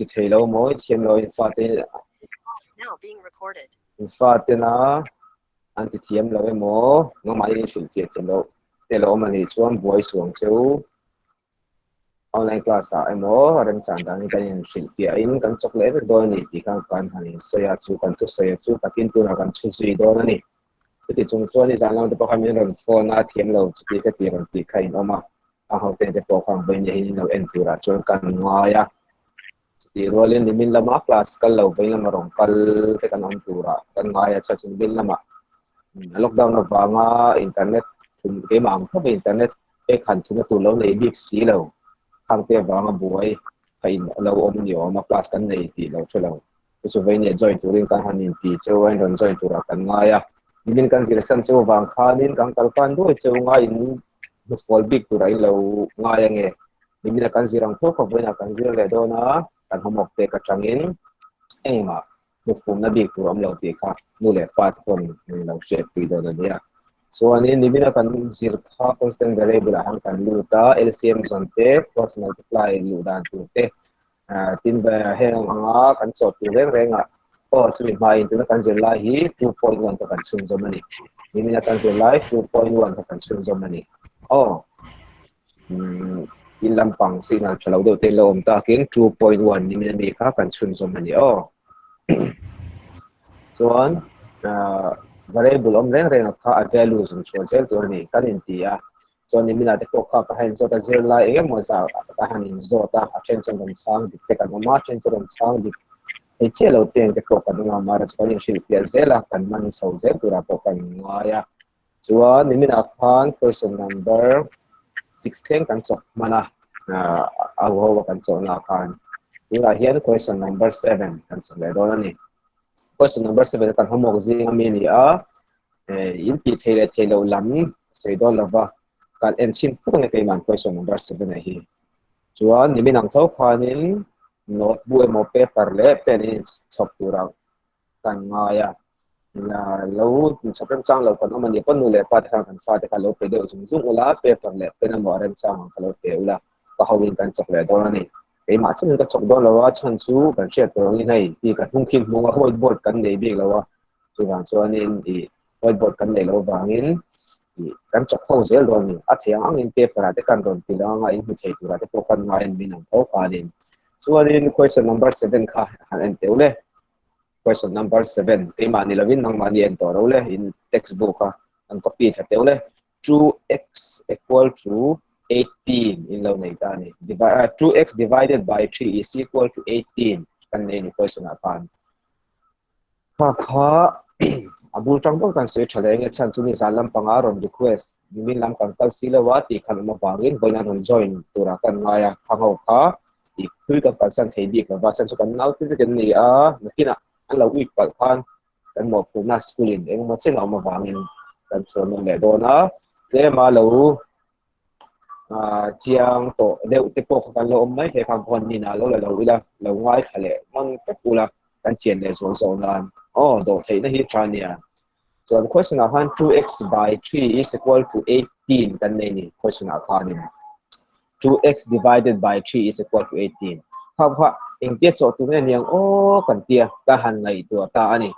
ti thei lo maw i thiam lo in fate in fatena an ti thiam lo emaw nangmahni in hrilhfiah thiam loh te lo awm anih chuan buai suang cheu online class ah emaw remchan danin kan inhrilhfiahin kan chawk leh vek dawn a ni tih kha kan han insawi a, chu kan thusawi a chu takin tunah kan chhu zui dawn a ni. Chuti chung chuan nizan lam te pawh khan min rawn phone a, thiam lo chuti ka ti rawn tih kha in awm a, a hote te pawh khan vawiin hian in lo en turah chuan kan ngai a. Chutih rualin nimin lama class kal lo vawiin lama rawn kal te kan awm turah kan ngai a, chhan chu nimin lamah lockdown avanga internet thum keimah ang tho internet pek han thuna tur lo nei bik si lo khangte avanga buai ka in lo awm ni awm a class kan nei tih lo hre lo chu chu vawiin leh join turin kan han in ti cheu a in rawn join turah kan ngai a nimin kan zir san cheu avang khanin kan kal kan duai cheu ngai in hnufual bik turah in lo ngai ange nimina kan zir ang tho kha vawiinah kan zir leh dawn a kan homework pek atangin engmah hnufumna bik tur awm lo tih kha nu leh pa te pawn min lo hriatpui dawn a nia. Chuanin nimina kan zir kha constant variable ah khan kan lut a, LCM zawn te, cross multiply luh dan tur te, tin heng anga kan chawh tur reng reng ah aw chumi hmain tuna kan zir lai hi 2.1 kha kan chhunzawm a ni. Nimina kan zir lai 2.1 kha kan chhunzawm a ni. Aw. In lampang signal tha lo deuh te lo awm takin 2.1 ni mi kha kan chhunzawm a ni aw. Chuan variable awm reng reng kha a value zawng chhuah zel tur a ni kan inti a. Chuan nimina te pawh kha ka han inzawt a zirlai eng emaw zah ka han inzawt a, a then chuan rawn chhang dik te kan awm a, a then chu rawn chhang dik thei chiah lo te ang te pawh kan awm a, mahse kan inhrilhfiah zel a, kan man chho zel turah pawh kan ngai a. Chuan niminah khan question number 6 thleng kan chawk hman a, a ho a kan chawhna khan. Tunah hian question number 7 kan chawk leh dawn a ni. Question number 7 kan homework zing ami a ni a, in tih thei leh thei loh lam sawi dawn lova, kan en chhin phawt ange keimah question number 7 a hi. Chuan nimin ang tho khanin notebook emaw paper leh pen in chhawp turah kan ngai a, lo chhawp remchang lo kan awm a ni pawn nu leh pa te khan kan fate kha lo pe deuh zung zung ula, paper leh pen emaw a remchang ang kha lo pe ula, ka ho in kan chawk leh dawn a ni. Keimah chuan ka chawk dawn lo a, chhan chu kan hriat tur angin hei hi ka hnung khi hmung a whiteboard kan nei bik lo a, chuvang chuanin ih whiteboard kan nei loh vangin ih kan chawk ho zel dawn a ni. A theih ang angin paper ah te kan rawn ti lang a, in hmu thei turah te pawh kan ngai a ni min ang tho khanin. Chuanin question number 7 kha han en teuh le. Question number 7 keimah ni lovin nangmahni en tawh lo le in textbook a an copy thla teuh le 2x equal to 18 in lo nei ta ni 2x divided by 3 is equal to 18 kan nei ni question ah khan kha kha a bul tang bawk kan sawi tha leh nge chhan chu ni zan lampanga rawn request nimin lam kan kal si lo a tih khan awm avangin vawiin an rawn join turah kan ngai a kha ho kha i thil kan kalsan thei bik lova chhan chu kan naute vek an ni a nakinah an lo uih palh khan kan mawhphurhna school in engemaw chen a awm avangin kan chhuah nawn leh dawn a tlema lo chiang tawh deuh te pawh kha kan lo awm mai thei kha vawn nin ah lo la lo ila lo ngaithla leh hman vek ula kan chian leh zual zawh nan aw dawh theihna hi tha nia chuan question ah khan 2x by 3 is equal to 18 kan nei ni question ah khanin 2x divided by 3 is equal to 18 kha kha engtia chawh tur nge niang aw kan tia ka han ngaihtuah ta a ni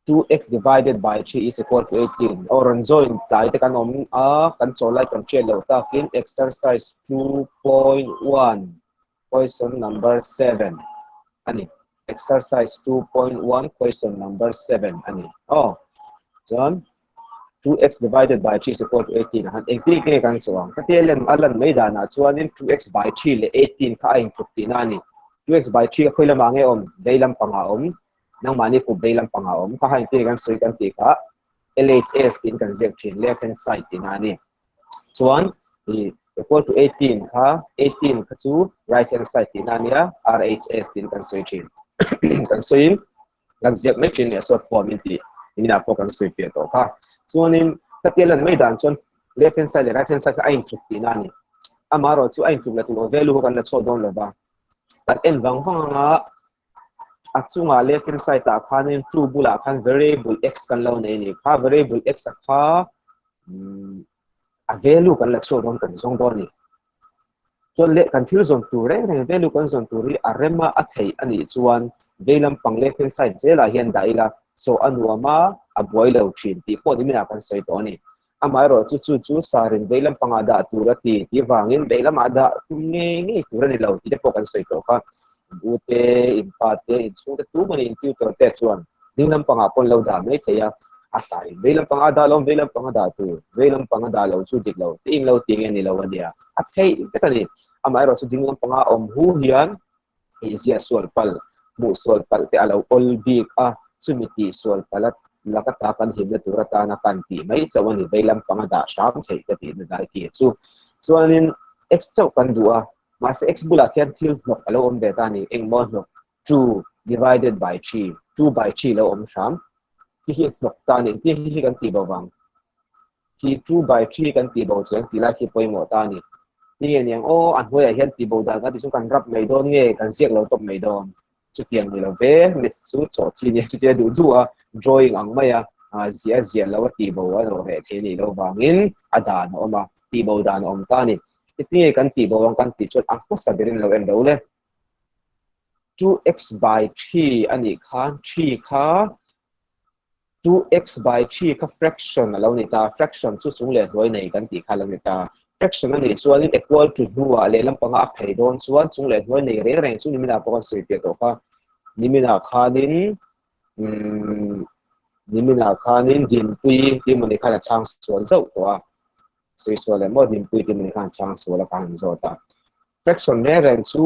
2x divided by 3 is equal to 18 aw rawn join tlai te kan awm a kan chaw lai kan hriat loh takin exercise 2.1 question number 7 a ni exercise 2.1 question number 7 a ni aw chuan 2x divided by 3 is equal to 18 han engtin nge kan chuang ka tia lem a lan mai danah chuanin 2x by 3 leh 18 kha a intluk tihna a ni 2x by 3 a khawi lamah nge awm vei lampangah awm nangmahni kut vei lampangah awm kha engtin kan sawi kan tih kha LHS tiin kan ziak thin left hand side tihna a ni chuan i equal to 18 kha 18 kha chu right hand side tihna a nia RHS tiin kan sawi thin kan sawiin kan ziak mai thin leh short form in tih inah pawh kan sawi fiah tawh kha chuanin khatia lan mai dan chuan left hand side leh right hand side kha a intluk tihna a ni amaherawh chu a intluk leh tur value kha kan la chhuak dawn lova kan en vang vang anga a chungah left hand side ah khanin 2 bulah khan variable x kan lo nei ni kha variable x a kha a value kan la chhuak dawn kan zawng dawn ni. Chuan leh kan thil zawn tur reng reng value kan zawn tur hi a rema a theih a nih chuan veilam pang left hand side zelah hian dah ila saw a nuam a, a buai lo thin tih pawh niminah kan sawi tawh a ni. Amaherawh chu chu chu sarin veilam pangah dah tur a ti tih vangin veilamah dah tum ngei ngei tur a ni lo tih te pawh kan sawi tawh kha. In u te, in pa te, in chhung te tum a ni, in tutor te chuan ding lampangah pawh an lo dah mai thei a, a sarin vei lampangah a dah lo, vei lampang a dah tur, vei lampang a dah lo chu dik lo te in lo ti nge ni lo a nia, a theih vek a ni. Amaherawh chu ding lampanga awm hu hian ih ziah sual palh, hmuh sual palh te a lo awl bik a, chumi tih sual palh a laka ta kan himna tur atana kan tih mai chauh a ni, vei lampang a dah hram theih ka tihna dai ki chu. Chuanin x chauh kan duh a, mahse x bulah khian thil hnawk a lo awm ve ta a ni, engmaw hnawk 2 divided by 3, 2 by 3 lo awm hram, ti hi hnawk ta a ni, engtin hi kan tih bo vang? Khi 2 by 3 kan tih bo chu engti lai khi pawimawh ta a ni. Tinge niang aw, a hnuaiah hian tih bo dan kan tih chu kan rap mai dawn nge, kan ziak lo tawp mai dawn. Chutiang ni lo ve, maths chu chawh chi nia, chutia duh duh a drawing ang mai a, ziah ziah lo a tih bo a rawh reh thei a nih loh vangin a dan a awm a, tih bo dan a awm ta a ni. Tinge kan tih bo ang kan tih chuan a hmasa berin lo en ro le. 2x by 3 a nih khan 3 kha 2x by 3 kha fraction a lo ni ta, fraction chu chung leh hnuai nei kan tih kha a lo ni ta. Fraction a nih chuanin equal to hnuah lehlam panga a phei dawn chuan chung leh hnuai nei reng reng chu niminah pawh kan sawi piah tawh kha. Niminah khanin umm niminah khanin Dinpuii tih emaw ni khan a chhang sual zauh tawh a. Sawi sual leh maw Dinpuii tih emaw ni khan a chhang sual a ka han zawt a. Fraction reng reng chu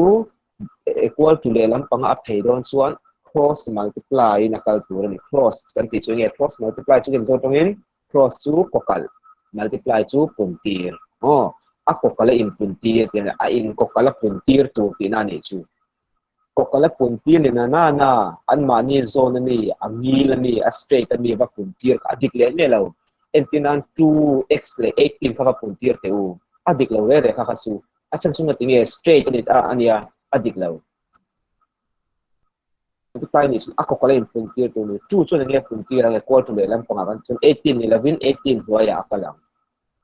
equal to lehlam panga a phei dawn chuan cross multiply in a kal tur a ni. Cross kan tih chu enge? Cross multiply chu Mizo tawngin cross chu kawkalh, multiply chu puntir. Aw, a kawkalh a inpuntir tih a ni. A inkawkalh a puntir tur tihna a nih chu. Kawkalh a puntir ni na na na, anmahni zawn a mi, a ngil a mi, a straight a mi va puntir kha a dik leh miah lo. Entirnan 2x leh 18 kha va puntir teh u. A dik lo reng reng kha kha chu. A chhan chhunga tinge straight a ni ta a nia, a dik lo. Multiply nih chuan a kawk a inpuntir tur ni. Two chuan enge puntir ang equal to lehlam pangah kan chuan 18 ni lovin 18 hnuaiah a kal ang.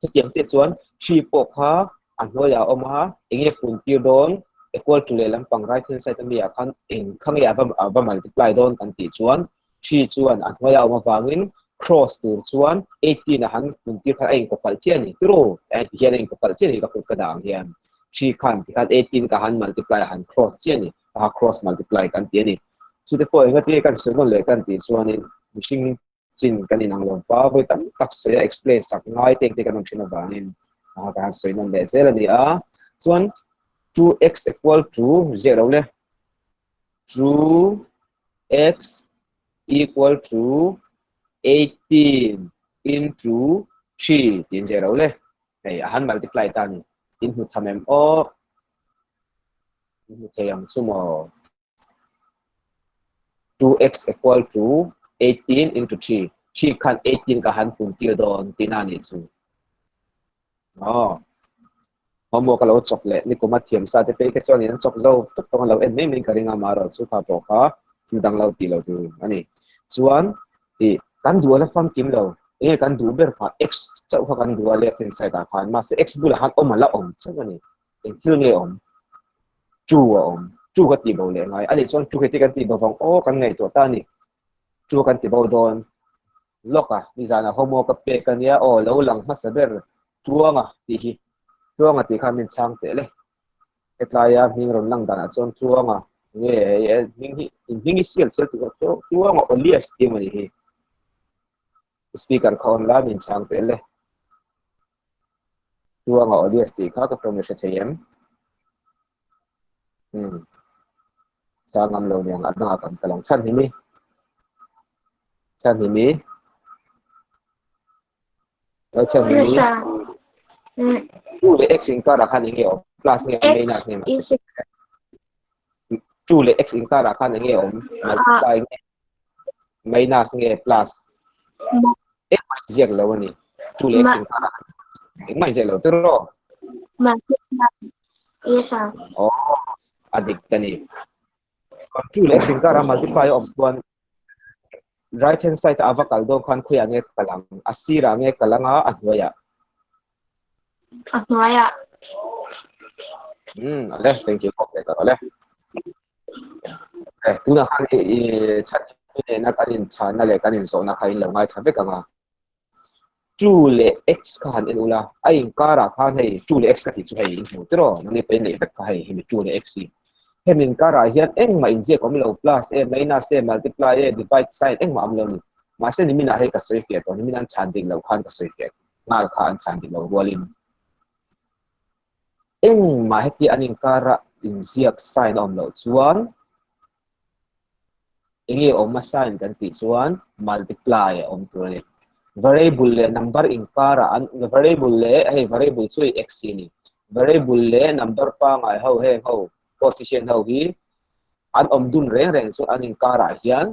Chutiang chiah chuan three pawh kha a hnuaiah a awm a, enge puntir dawn equal to lehlam pang right hand side ami ah khan eng kha nge a va multiply dawn kan tih chuan three chuan a hnuaiah a awm avangin cross tur chuan 18 a han puntir khan a inkawpalh chiah a ni. Tiraw? Ti hian a inkawpalh chiah a ni ka kut ka dah ang hian. Three khan tikhan 18 ka han multiply a han cross chiah a ni. A cross multiply kan ti a ni. Chute pawh engati kan sawi nawn leh kan tih chuanin mihring chin kan inang lo va, vawi tam tak sawi a explain sak ngai te engte kan awm thin avangin ka han sawi nawn leh zel a ni a. Chuan 2x equal to ziak lo le 2x equal to 18 into 3 tiin ziak lo le. Hei a han multiply ta a ni. In hmu tham em aw? In hmu thei ang chu maw? 2x equal to 18 into 3. 3 khan 18 ka han pun tir dawn tihna a nih chu. Aw. Homework a lo chawk leh ni kuma thiam sa te phei kha chuan in an chawk zo vek tawng a lo en mai mai ka ring a marawh chu kha pawh kha thil dang lo tih lo tur a ni. Chuan i kan duh a la famkim lo enge kan duh ber kha x chauh kha kan duh a left hand side ah khan mahse x bulah khan awm a la awm chauh a ni. Eng thil nge awm? Two a awm. Two ka tih bo leh ngai. Anih chuan two heti kan tih bo vang aw kan ngaihtuah ta a ni. Two kan ti bo dawn. Lawk a, nizanah homework ka pek a nia aw lo lang hmasa ber Tluanga tih hi. Tluanga tih khan min chhang teh le. Hetlaia hming rawn lang danah chuan Tluanga nge hming hi in hming hi sial thial tur Tluanga Olias tih emaw ni hi. Speaker kha on la min chhang teh le. Tluanga audience tih kha ka tawng i hre thei em? Hmm. Chhang ngam lo niang a dangah kan kal ang. Chhan hi mi. Chhan hi mi. Lo chhan hi mi. 2 leh x inkarah khan enge awm? Plus nge minus nge? 2 leh x inkarah khan enge awm? Multiply nge minus nge plus engmah ziak lo a ni two leh x inkar ah engmah ziak lo tiraw oh a dik ka ni two leh x inkar a multiply a awm chuan right hand side a ava kal dawn khan khawiah nge kal ang a sirah nge kal anga a hnuaiah a hnuaiah. Um ale thank you ok ka ale eh tuna khan i chat nena kan in chhana leh kan in zawhna kha in lo ngai tha vek anga 2 leh x kha han en ula a inkarah khan hei 2 leh x ka tih chu hei in hmu tiraw nangni pawhin neih vek kha hei hemi 2 leh x hi hemi inkarah hian engmah inziak awm lo plus e minus e multiply e divide sign engmah awm lo ni mahse niminah hei ka sawi fiah tawh nimin an chhan dik loh khan ka sawi fiah nghal kha an chhan dik loh rualin engmah heti an inkarah inziak sign a awm loh chuan Enge awm a sign kan tih chuan multiply a awm tur a ni. Variable leh number inkarah an variable leh hei variable chu x hi a ni. Variable leh number pangngai ho heng ho coefficient ho hi an awm dun reng reng chu an inkarah hian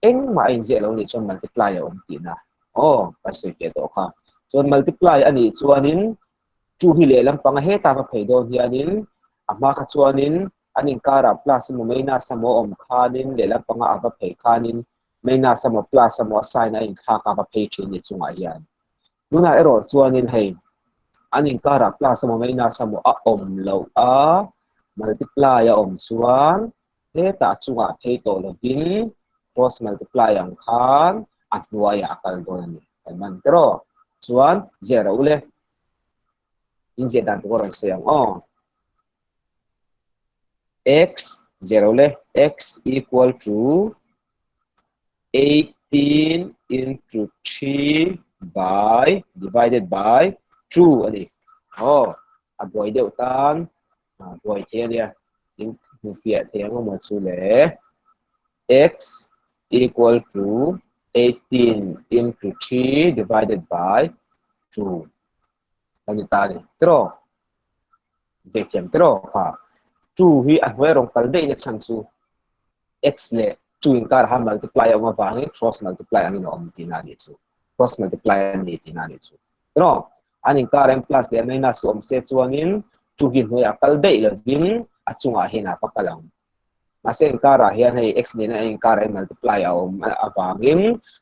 engmah a inziah lo nih chuan multiply a awm tihna. Aw kan sawi fiah tawh kha. Chuan multiply a nih chuanin 2 hi lehlam panga heta va phei dawn hianin a hma kha chuanin an inkarah plus emaw minus emaw awm khanin lehlam panga a va phei khanin minus emaw plus emaw a sign a inthlak a va phei thin ni chungah hian. Tunah erawh chuanin hei an inkarah plus emaw minus emaw a awm loh a multiply a awm chuan hetah chungah phei tawh lovin cross multiply ang khan a hnuaiah a kal dawn a ni. Kan man tiraw? Chuan ziah rawh u le. In ziah dan tur ka rawn sawi ang aw. X 0 le x equal to 18 into 3 by divided by 2 ani oh a buai deuh tan buai thei ania in hmu fiah thei ang emaw chu le x equal to 18 into 3 divided by 2 ani ta ni tro Zaithiam tiraw kha 2 hi a hnuai rawng kal daih na chhan chu x leh 2 inkar ha multiply a awm avangin cross multiply angin a awm tihna a nih chu. Cross multiply a ni tihna a nih chu. Tiraw an inkar hian plus leh minus awm se chuanin 2 hi hnuaiah kal daih lovin a chungah hian a va kal ang. Mahse inkarah hian hei x nena a inkarah hian multiply a awm avangin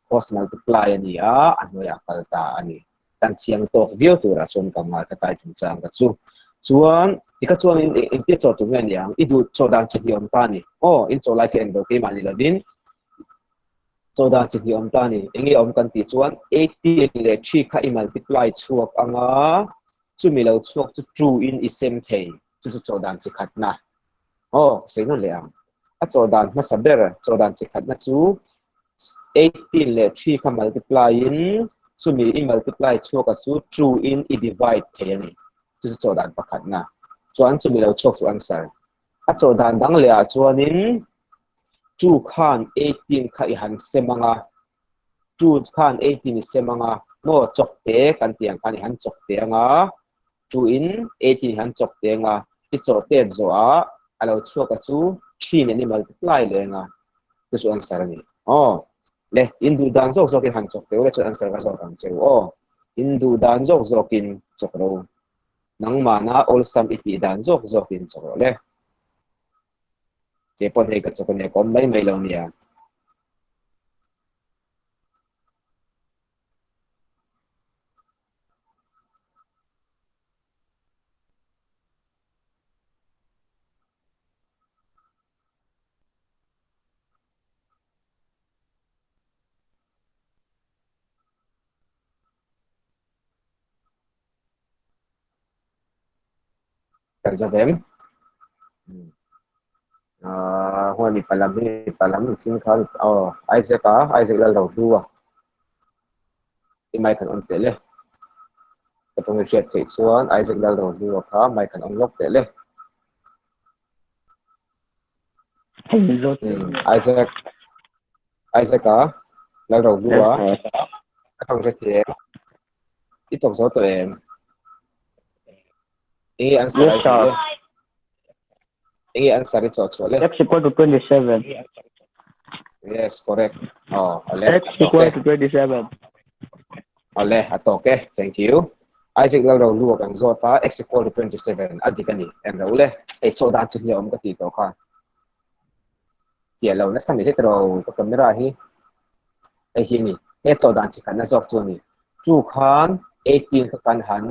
cross multiply a ni a, a hnuaiah kal ta a ni. Kan chiang tawk viau turah chuan ka ngai ka tai chungchang ka chu. Chuan tikha chuan in engtia chaw tur nge ni ang? I duh chaw dan chi hnih awm ta ni. Aw, in chaw lai khi englo keimah ni lovin chaw dan chi hnih awm ta ni. Enge awm kan tih chuan 18 leh 3 kha i multiply chhuak anga chumi lo chhuak chu 2 in i sem thei. Chu chu chaw dan chi khatna. Aw, ka sawi nawn leh ang. A chaw dan hmasa ber chaw dan chi khatna chu 18 leh 3 kha multiply in chumi i multiply chhuak a chu 2 in i divide thei a ni. Chu chu chaw dan pakhatna. Chuan chumi lo chhuak chu answer. A chaw dan dang leh ah chuanin 2 khan 18 kha i han sem anga 2 khan 18 i sem anga maw chawk te kan tih ang khan i han chawk te anga 2 in 18 i han chawk te anga i chaw tet zawh ah a lo chhuak a chu 3 nen i multiply leh anga chu chu answer a ni. Aw le in duh dan zawk zawkin han chawk teh ula chuan answer ka zawk ang che u aw. In duh dan zawk zawkin chawk ro. Nangmahna awlsam i tih dan zawk zawkin chawk rawh le. Che pawn hei ka chawk ania ka awm mai mai lo nia. Kan za vem. Ah, huan mi palam hi palam chin khan oh Isaac a Isaac lal ro hlu a. I mai kan on teh le. Ka tawng i hriat theih chuan Isaac lal ro hlu a kha mai kan on lawk teh le. Isaac Isaac a lal ro hlu a. Ka tawng hre thiam. I tawk zo tawh em? Enge answer Yes, ai sir. le? Enge answer i chawh chhuah le? X equal to 27. Yes, correct. Oh, ale. X equal to 27. Ale, a tawk e. Thank you. Isaac lal ro lu kan zawt a, x equal to 27. A dik a ni. En ro le. Hei chaw dan chi hniam ka ti tawh kha. Fiah lo nasa mai hlet ro ka camera hi. Hei hi ni. He chaw dan chi khatna zawk chu a ni. Chu khan 18 kha kan han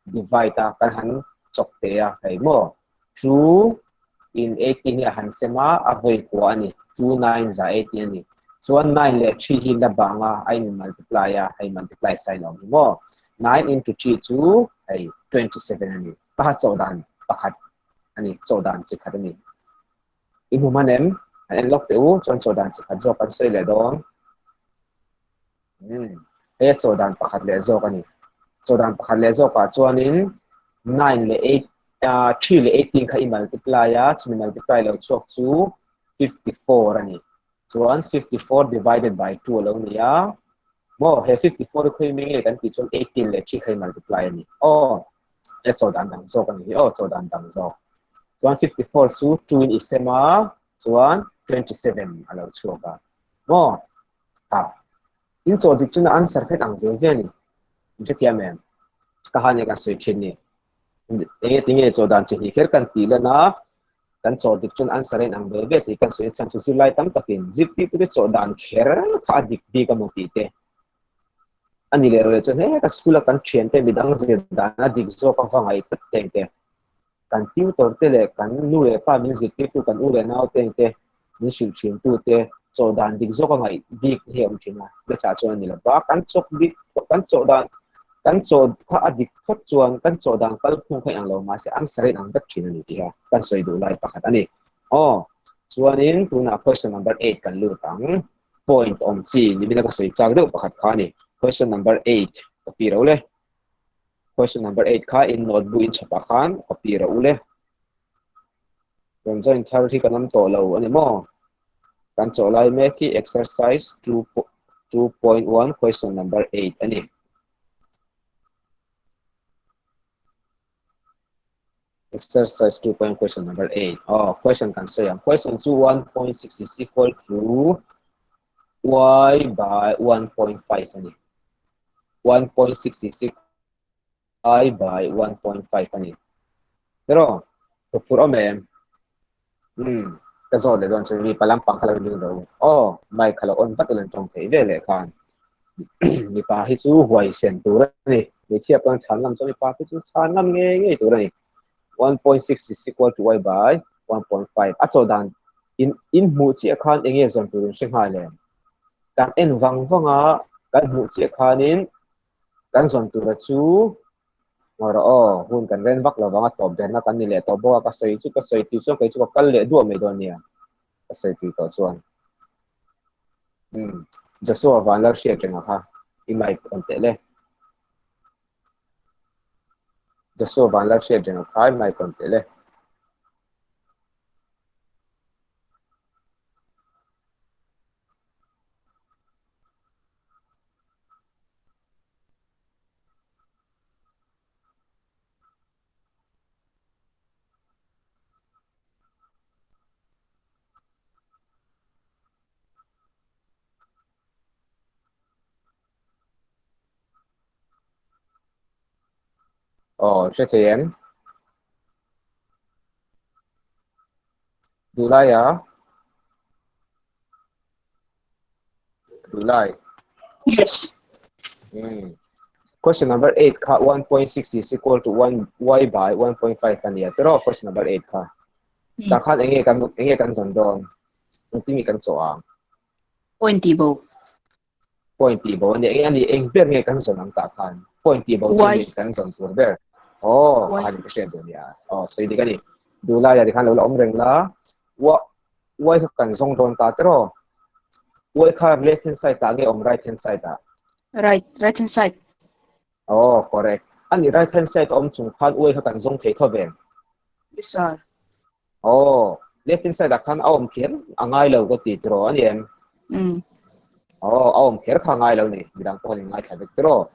divide a, kan han chawk te a. Hei maw? 2 in 18 hi a han sem a, a vawi kua a ni. 2 9 za 18 a ni. Chuan 9 leh 3 hi la bang a, a in multiply a, hei multiply sign a awm hi maw. 9 into 3 chu hei 27 a ni. Ka ha chawh dan pakhat a ni, chawh dan chi khat a ni. I hmu hman em? An en lawk teh u, chuan chawh dan chi khat zawk kan sawi leh dawn. Hmm. Hei a chawh dan pakhat leh zawk a ni. Chawh dan pakhat leh zawkah chuanin 9 leh 8, 3 leh 18 kha i multiply a, chumi multiply lo chhuak chu 54 a ni. Chuan 54 divided by 2 a lo ni a. Maw, he 54 hi khawi mi nge kan tih chuan 18 leh 3 kha i multiply a ni. Aw, he chawh dan dang zawk a ni hi aw, chawh dan dang zawk. Chuan 54 chu 2 in i sem a, chuan 27 a lo chhuak a. Maw, Ha. In chaw dik chuna answer khat ang ve ve ni. In hrethiam em? Ka han e kan sawi thin ni. Enge tinge chaw dan chi hnih kher kan tih lan a, kan chaw dik chun answer in ang ve ve tih kan sawi chhan chu zirlai tam takin zirtirtu te chaw dan kher kha a dik bik a maw tih te. Ani leh rawh chuan he ka school a kan thian te midang zir dan a dik zawk a va ngaih tlat teng te. Kan tutor te leh kan nu leh pa min zirtirtu kan u leh nau teng te min hrilh thin tu te chaw dan dik zawk a ngaih bik hi a awm thin a, hmeichhia chuan a ni lo va, kan chawk bik kan chaw dan kan chaw kha a dik phawt chuan kan chaw dan kalphung kha inang lo mahse an sarin ang vek thin a ni tih kha kan sawi duh lai pakhat a ni. Aw, chuanin tunah question number 8 kan lut ang. Point awm chi nimina ka sawi chak deuh pakhat kha a ni. Question number 8 copy ro le. Question number 8 kha in notebook in chhawpah khan copy ro le. Rawn join thar hi kan awm tawh lo a ni maw? Kan chawh lai mek hi exercise 2.1 question number 8 a ni. Exercise 2. Question number 8. Oh, question kan sawi ang. Question chu 1.6 is equal to y by 1.5 a ni. 1.6 is equal I by 1.5 a ni. Pero, phur awm em? Hmm, ka zawt leh dawn chu mi palam pang kha lo ring lo. Aw, mic kha lo on vat ula tawng thei ve leh khan. Mipa hi chu huai sen tur a ni. Hmeichhia pawn chhan ngam chuan mipa hi chu chhan ngam ngei ngei tur a ni. 1.6 is equal to y by 1.5. A chaw dan in in hmuh chiah khan enge zawn tur in hre nghal em? Kan en vang vang a, kan hmuh chiah khanin Kan zawn tura chu ngaw rawh aw, hun kan ren vak lo vang a tawp berna kan ni leh tawh bawk a, ka sawi chu ka sawi tui chuan kei chu ka kal leh duah mai dawn nia, ka sawi tui tawh chuan. Umm, Joshua van lal hriat reng a kha, i mic on teh le. Joshua van lal hriat reng a kha, i mic on teh le. Aw, hre thei em? Duhlaia? Duhlai? Yes. Question number 8 kha 1.6 is equal to 1 y by 1.5 kan nia tiraw question number 8 kha. Ta khan enge kan enge kan zon dawn. Engtin nge kan chawh ang? Point ti bo. Point ti bo ani eng ani eng ber nge kan zon ang tah khan. Point ti bo chu ni kan zon tur ber. Oh, Y. khan ka hriat duh nia. Oh, sawi dik ani. Duhlai ah tikhan lo la awm reng la. Wa Y kha kan zawng dawn ta tiraw? Y kha left hand side ah nge awm right hand side ah? Right, right hand side. Oh, correct. Ani right hand side awm chung khan Y kha kan zawng thei tho ve. Yes sir. Oh, left hand side ah khan a awm kher a ngai lo ka ti tiraw ani em? Mm. Oh, a awm kher kha ngai lo ni. Midang pawh an ngaithla vek tiraw?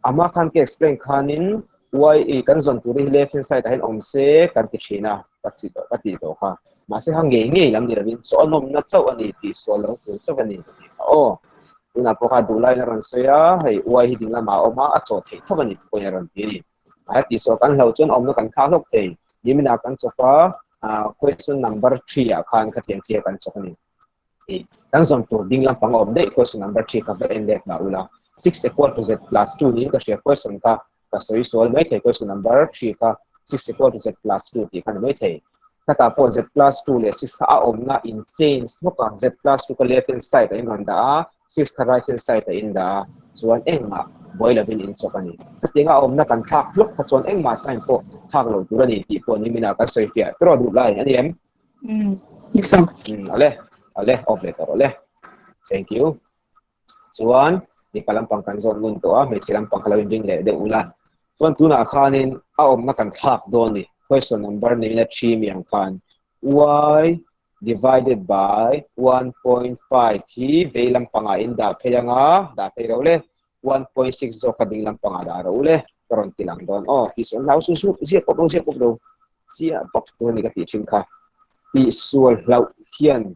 Ama khan ka explain khanin Y i kan zawn tur hi left hand side ah hian awm se kan ti thin a, ka chi tawh ka tih tawh kha. Mahse kha ngei ngei lam ni lovin chaw a nawmna chauh a ni tih sual lo tur chauh a ni ka tih kha aw. Tunah pawh kha duhlaiin a rawn sawi a, hei Y hi ding lamah a awm a, a chaw theih thawk a ni tih pawhin a rawn ti a ni. A tih sual kan hlo chuan awmna kan thlak hlawk thei. Niminah kan chawk a, question number 3 ah khan khatiang chiah kan chawk a ni. Kan zawn tur ding lampang a awm daih question number 3 kha va en let dah ula. 6 equal to z plus 2 niin ka hria question kha ka sawi sual mai thei question number 3 kha. 6 equal to z plus 2 tih kha ni mai thei. Khatah pawh z plus 2 leh 6 kha a awmna in change hlawk a, z plus 2 kha left hand side ah in rawn dah a, 6 kha right hand side ah in dah a, chuan engmah buai lovin in chawk a ni. Khatianga a awmna kan thlak hlawk kha chuan engmah sign pawh thlak lo tur a ni tih pawh niminah kan sawi fiah tawh duh lai a ni em? Yes sir. Ale, ale, off leh tawh rawh le. Thank you. Chuan mipa lampang kan zawn ngun tawh a, hmeichhe lampang kha lo inring leh deuh ula. Chuan tunah khanin a awmna kan thlak dawn ni. Question number nine a three mi ang khan y divided by 1.5 hi vei lampangah in dah phei anga, dah phei ro le. 1.6 zawk kha ding lampangah dah ro le. Ka rawn ti lang dawn. Aw, ti sual hlau su su, ziak pawp lo, ziak pawp lo. Chiah pawp tur a ni ka tih thin kha. Tihsual hlauh hian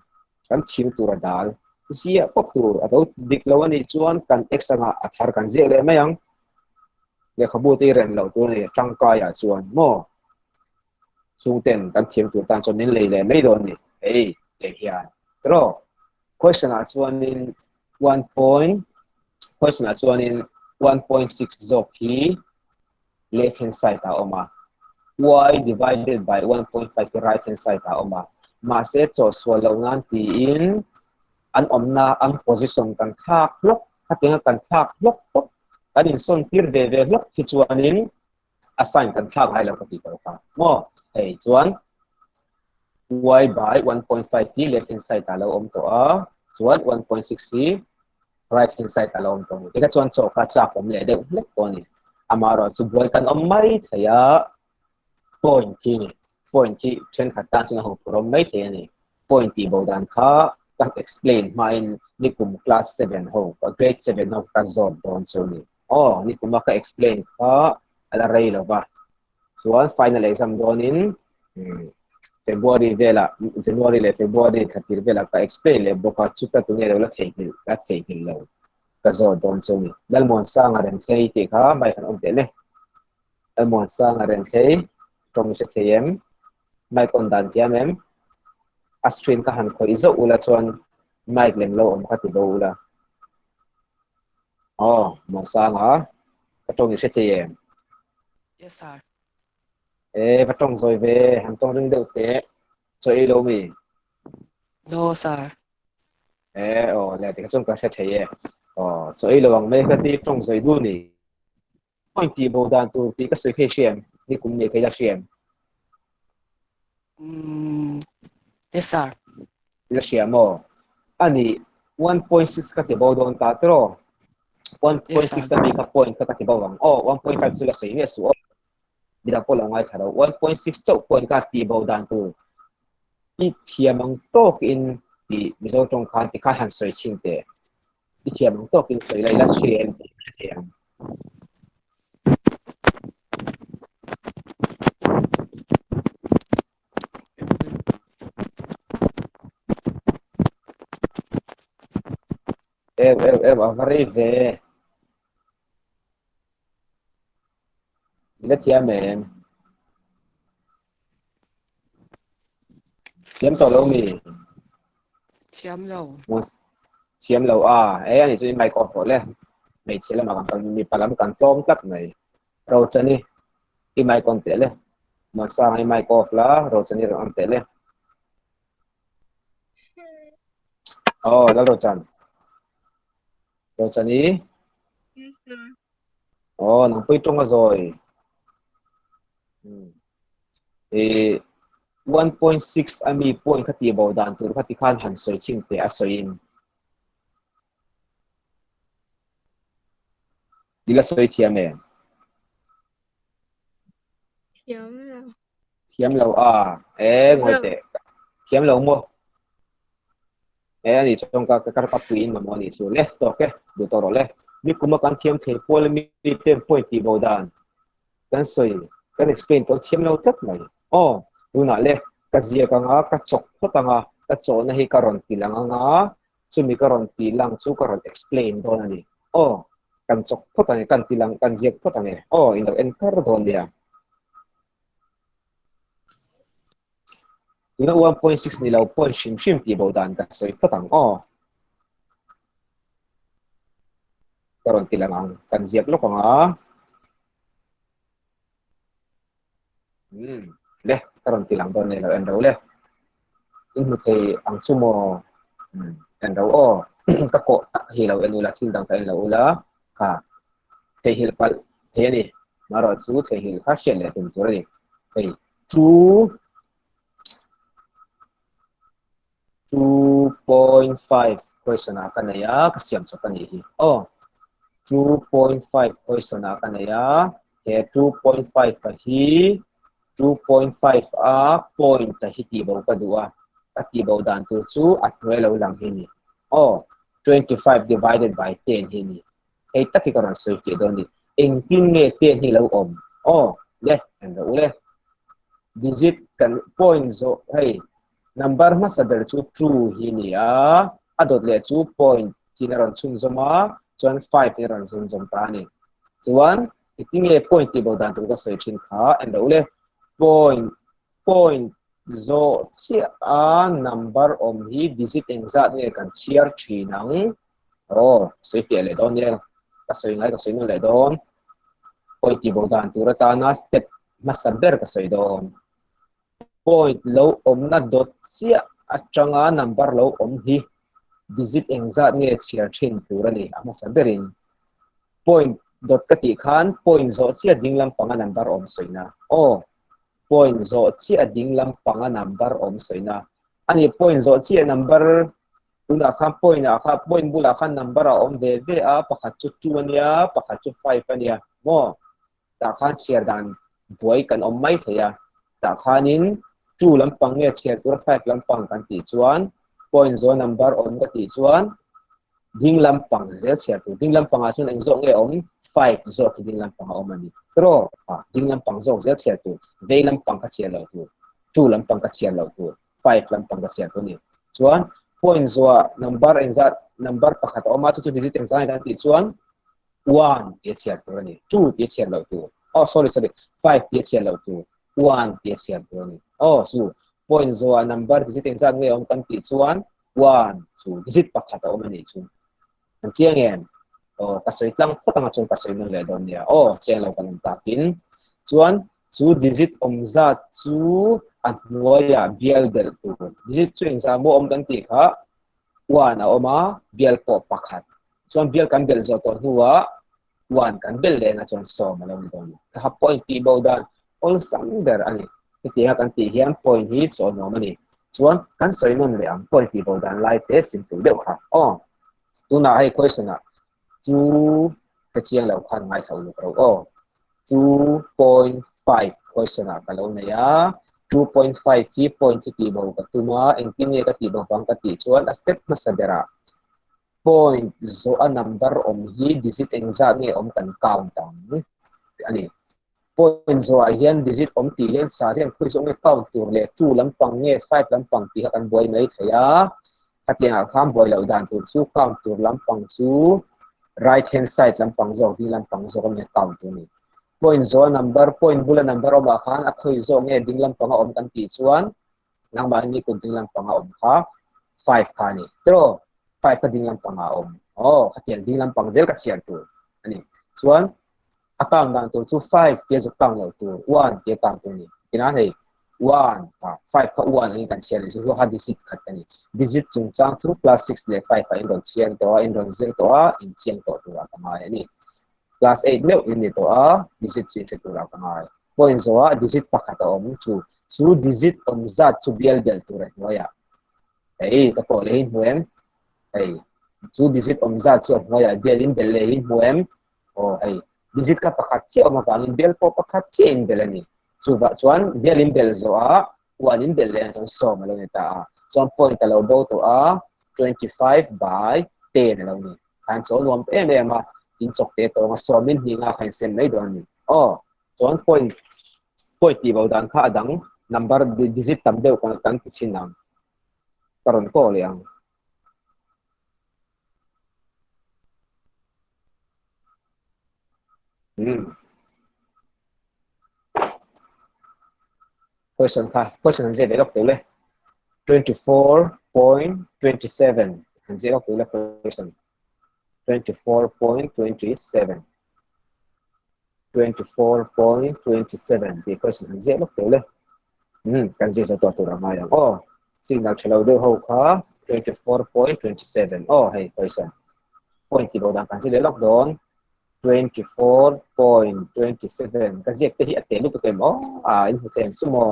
kan thim tur a dal ziah pawp tur a lo dik lo a nih chuan kan x anga a thar kan ziak leh mai ang. Lehkhabu te i rem loh tur a ni tangkaiah chuan maw chhungten kan thiam tur tan chuan min lei leh mai dawn a ni. Hei teh hian tiraw question ah chuanin one point question ah chuanin 1.6 zawk hi left hand side ah a awm a, y divided by 1.5 hi right hand side ah a awm a, mahse chawhsual loh nan tiin an awmna an position kan thlak hlawk, khatianga kan thlak hlawk tawp, kan insawn tir ve ve hlawk hi chuanin a sign kan thlak ngai lo ka tih tawh kha maw? Hei chuan y by 1.5 hi left hand side ah lo awm tawh a, chuan 1.6 hi right hand side a lo awm tawh a ni. Tikha chuan chaw kha chak awm leh deuh hlek tawh a ni. Amaherawh chu buai kan awm mai thei a, point khi ni. Point khi thenkhat tan chuan a ho phur awm mai thei a ni. Point tih bo dan kha ka explain hmain nikum class 7 ho, grade 7 ho ka zawt dawn chu a ni. Aw, nikuma ka explain kha a la rei lo va. Chuan final exam dawnin February velah January leh February thla tir velah ka explain leh bawk a, chuta tunge lo la theihnghilh la theihnghilh lo ka zawt dawn chu a ni. Lalmuansanga Remthlei tih kha mic an awm teh le. Lalmuansanga Remthlei tawng hre thei em? Mic on dan thiam em? A screen ka han khawih zauh ula chuan mic lem lo awm kha ti bo ula. Aw, Muansanga ka tawng i hre thei em? Yes sir. E va tawng zawi ve, han tawng ring deuh teh. Chaw ei lo mi? No sir. E aw le tikha chuan ka hre thei e. Aw chaw ei lo ang mai ka ti tawng zawi du ni. Point tih bo dan tur tih ka sawi kha i hria em? Ni kum nih kha i la hria em? Yes sir. I la hria maw? Ani 1.6 ka ti bo dawn ta tiraw? 1.6 ami kha point kha ka ti bo ang. Aw 1.5 chu la sawi miah suh aw. Midang pawh lo ngaithla lo. 1.6 chauh point kha ti bo dan tur. I thiam ang tawkin i Mizo tawng khan tikhan han sawi chhin teh. I thiam ang tawkin sawi la i la hria em tih ka hre thei ang. Eu eu eu a va rei ve. I la thiam em? Thiam tawh lo mi? Thiam lo. Thiam lo a. E ani chu i mic off rawh le. Hmeichhe lamah kan kal mipa lam kan tlawm tlat mai. Rochani i mic on teh le. Masanga i mic off la Rochani rawn on teh le. Oh, lal Rochan. Rochani. Yes, sir. Oh, nang pui tonga zawi. E 1.6 ami point kha ti bo dan tur kha ti khan han sawi ching te a sawiin. I la sawi thiam em? Thiam lo. Thiam lo a. E ngawi teh. Thiam lo maw? E ani chuan ka ka ka pui in mamawh ani chu le tawk e duh tawh rawh le. Mi kuma kan thiam thei pawl mi ten point tih bo dan kan sawi kan explain tawh thiam lo tlat mai. Aw tunah le ka ziak anga ka chawk phawt anga ka chawhna hi ka rawn ti lang anga chumi ka rawn ti lang chu ka rawn explain dawn a ni. Aw kan chawk phawt ang e kan ti lang kan ziak phawt ang e. Aw in lo en kar dawn nia. Tuna 1.6 ni lo point hrim hrim tih bo dan ka sawi phawt ang aw. Ka rawn ti lang ang kan ziak lawk ang a. Hmm. Le, ka rawn ti lang dawn nei lo en ro le. In hmu thei ang chu maw? Hmm. En ro aw. Ka kawh tak hi lo en ula, thil dang ka en lo ula. Kha. Theihnghilh palh thei a ni. Marawh chu theihnghilh kha hriat leh tum tur a ni. Hei, 2 2.5 question ah ka nei a, ka siam chawp a nih hi. Aw, 2.5 question ah ka nei a, he 2.5 a hi 2.5 a point a hi tih bo ka duh a, ka tih bo dan tur chu a hnuai lo lang hi ni. Aw, 25 divided by 10 hi ni. Hei tak hi ka rawn sawi fiah dawn ni. Engtin nge ten hi lo awm? Aw, le, en rawh u le. Digit kan point zawh hei Number hmasa ber chu two hi ni a, a dawt leh chu point thin a rawn chhunzawm a, chuan five in a rawn chhunzawm ta a ni. Chuan engtin nge point tih bo dan tur ka sawi thin kha en loh le. Point point zawh chiah a number awm hi digit engzat nge kan chhiar thin ang? Aw, sawi fiah leh dawn nia. Ka sawi ngai ka sawi nawn leh dawn. Point tih bo dan tur atana step hmasa ber ka sawi dawn. Point lo awmna dawt chiah atanga number lo awm hi digit engzat nge chhiar thin tur a ni a hmasa berin. Point dawt ka tih khan point zawh chiah ding lampanga number awm sawina. Aw, point zawh chiah ding lampanga number awm sawina. A ni point zawh chiah number tunah khan point ah khan point bulah khan number a awm ve ve a, pakhat chu two a nia, pakhat chu five a nia maw? Tah khan chhiar dan buai kan awm mai thei a, tah khanin two lampang nge chhiar tura five lampang kan tih chuan point zawn number awm ka tih chuan ding lampang zel chhiar tur. Ding lampangah chuan eng zawk nge awm? Five zawk hi ding lampang a awm a ni. Tiraw? Ha, ding lampang zawk zel chhiar tur. Vei lampang ka chhiar loh tur. Two lampang ka chhiar loh tur. Five lampang ka chhiar tur a ni. Chuan point zawh number engzat number pakhat a awm a, chu chu digit engzat nge kan tih chuan one tia chhiar tur a ni, two tia chhiar loh tur, oh sorry sorry, five tia chhiar loh tur, one tia chhiar tur a ni. Oh chu point zawhah number digit engzat nge awm kan tih chuan one chu digit pakhat a awm a nih chu. Kan chiang em? Oh ka sawi tlang phawt anga chuan ka sawi nawn leh dawn nia. Oh chiang lo kan awm takin chuan chu digit awm zat chu a hnuaiah bial belh tur. Digit chu engzah maw awm kan tih kha one a awm a, bial pawh pakhat. Chuan bial kan belh zawh tawh hnuah one kan belh lehna chuan sawm a lo ni dawn a ni. Ka ha point tih bo dan awlsam ber a ni. Hetianga kan tih hian point hi chawhnuam a ni. Chuan kan sawi nawn leh ang point tih bo dan lai te simple deuh kha. Aw, tunah hei question ah two ka chiang lo khan ngaithla uluk ro aw. 2.5 question ah ka lo nei a. 2.5 hi point hi tih bo ka tum a, engtin nge ka tih bo vang ka tih chuan a step hmasa berah point zawh a number awm hi digit engzat nge awm kan count ang a ni. Point zawh ah hian digit awm tih hian sar hian khawi zawk nge count tur leh two lampang nge five lampang tih kha kan buai mai thei a. Khatiang ah khan buai loh dan tur chu count tur lampang chu right hand side lampang zawk ding lampang zawk a nge count tur a ni. Point zawh a number point bula number awm ah khan a khawi zawk nge ding lampang a awm kan tih chuan nangmahni kut ding lampang a awm kha five kha a ni. Tiraw? Five kha ding lampang ah a awm. Aw, khatiang ding lampang zel ka chhiar tur a ni. Chuan a count dan tur chu five tia zuk count loh tur, one tia count tur a ni. Tinah hei one kha five kha one angin kan chhiar leh chu kha digit khat a ni. Digit chungchang chu class six leh five ah in rawn chhiar tawh a, in rawn zir tawh a, in chiang tawh turah ka ngai a ni. Class eight meuh in ni tawh a, digit chu in hre turah ka ngai. Point zawhah digit pakhat a awm chu chu digit awm zat chu bial belh tur a hnuaiah hei ka pawh leh hi hmu em hei chu digit awm zat chu a hnuaiah bial in belh leh hi hmu em aw hei digit kha pakhat chiah awm avangin bial pawh pakhat chiah in belh a ni chuvah chuan bial in belh zawhah one in belh leh chuan sawm a lo ni ta a chuan point a lo bo tawh a 25 by 10 a lo ni khan chaw nuam em em a in chawk te tawng a sawm in hnih nga kha in sem mai dawn a ni Aw, chuan point point tih bo dan kha a dang number digit tam deuh kan kan ti chhin ang. Ka rawn call leh ang. Hmm. Question kha, question han zia ve lawk tur le. 24.27 han zia lawk tur le question. 24.27. 24.27 tih question han ziah lawk teh le. Hmm, kan ziah zo tawh tur a ngai ang aw. Signal tha lo deuh ho kha 24.27 aw hei question. Point ti bo dan kan ziah leh lawk dawn. 24.27 ka ziak te hi a te lutuk em aw a in hmu thei ang chu maw.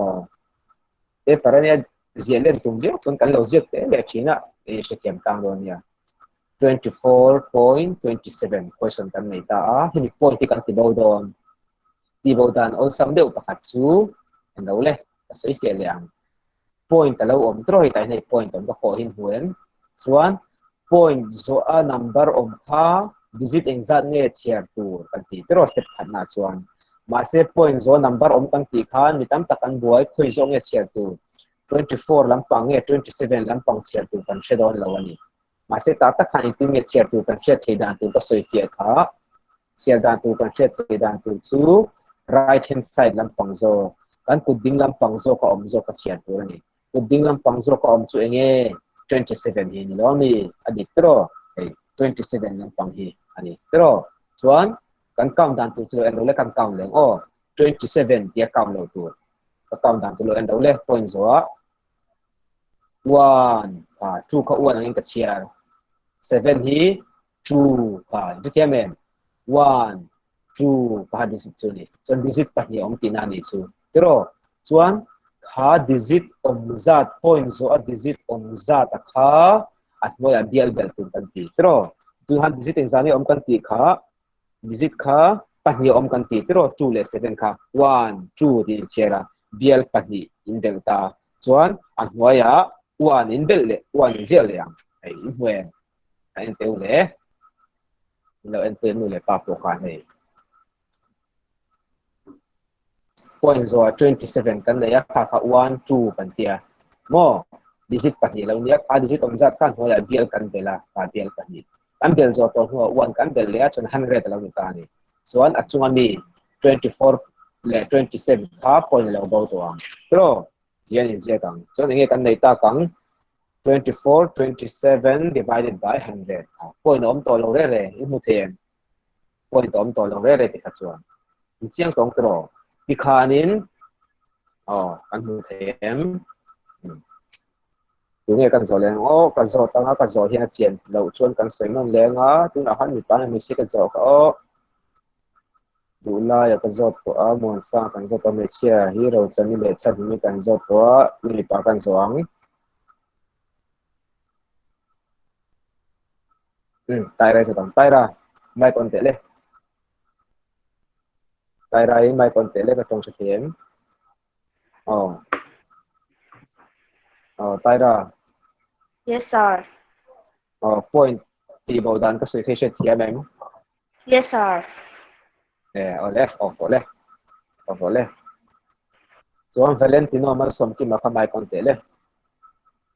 Paper ania ziah len tum viau chuan kan lo ziak teh leh thin a, i hrethiam tang dawn nia. 24.27 question kan nei ta a, hemi point hi kan ti bo dawn. Ti bo dan awlsam deuh pakhat chu en lo le, ka sawi fiah leh ang. Point a lo awm trawh hi tah hian hei point awm ka kawh hi hmu em? Chuan point zawh a number awm kha digit engzat nge chhiar tur kan tih tiraw step khatna chuan. Mahse point zawh number awm kan tih khan mi tam tak an buai khawi zawk nge chhiar tur 24 lampang nge 27 lampang chhiar tur kan hre dawn lo a ni. Mahse tah tak khan engtin nge chhiar tur kan hriat theih dan tur ka sawi fiah kha. Chhiar dan tur kan hriat theih dan tur chu right hand side lampang zawk, kan kut ding lampang zawk a awm zawk a chhiar tur a ni. Kut ding lampang zawk a awm chu eng nge? 27 hi ni lo ami? A dik tiraw? Hei 27 lampang hi a ni tiraw? Chuan kan count dan tur chu lo en lo le, kan count leng aw. 27 tia count lo tur. Ka count dan tur lo en lo le, point zawhah 1 kha 2 kha 1 angin ka chhiar. 7 hi 2 kha i thiam em? 1 2 kha digit chu ni. Chuan digit pahnih awm tihna a nih chu. Tiraw? Chuan kha digit awm zat point zawh a digit awm zat a kha a hnuaiah bial belh tur kan ti. Tiraw? Tunhan digit engzah nge awm kan tih kha digit kha pahnih awm kan ti tiraw 2 leh 7 kha 1 2 tiin chhiar a bial pahnih in belh ta chuan a hnuaiah 1 in belh leh 1 in ziah leh ang hei in hmu em a en teu le in lo en pui nu leh pa pawh khan hei point zawh 27 kan nei a kha kha 1 2 kan tia maw digit pahnih lo nia kha digit awm zat khan hnuaiah bial kan bel a kha bial pahnih kan bel zawh tawh hnuah 1 kan bel leh a chuan 100 a lo ni ta a ni chuan a chunga mi 24 leh 27 kha point lo bo tawh ang tiraw tian in ziak ang chuan enge kan nei tak ang 24 27 divided by 100 point a awm tawh lo re re i hmu thei em point a awm tawh lo re re ti kha chuan in chiang tawng tiraw tikhanin aw kan hmu thei em tunge kan zawh leng aw ka zawh tanga ka zawh hian a chian loh chuan kan sawi nawn leng a tunah khan mipa nge hmeichhia ka zawh kha aw duhlaia ka zawt tawh a muansa kan zawt a hmeichhia hi rochani leh chhanhimi kan zawt tawh a mipa kan zawh ang Taira i zawt ang. Taira, mic on teh le. Taira i mic on teh le ka tawng hre thei em? Aw. Aw, Taira. Yes, sir. Aw, point tih bo dan ka sawi kha i hriat thiam em? Yes, sir. Eh, aw le, off aw le. Off aw le. Chuan Valentino Malsawmkima kha mic on teh le.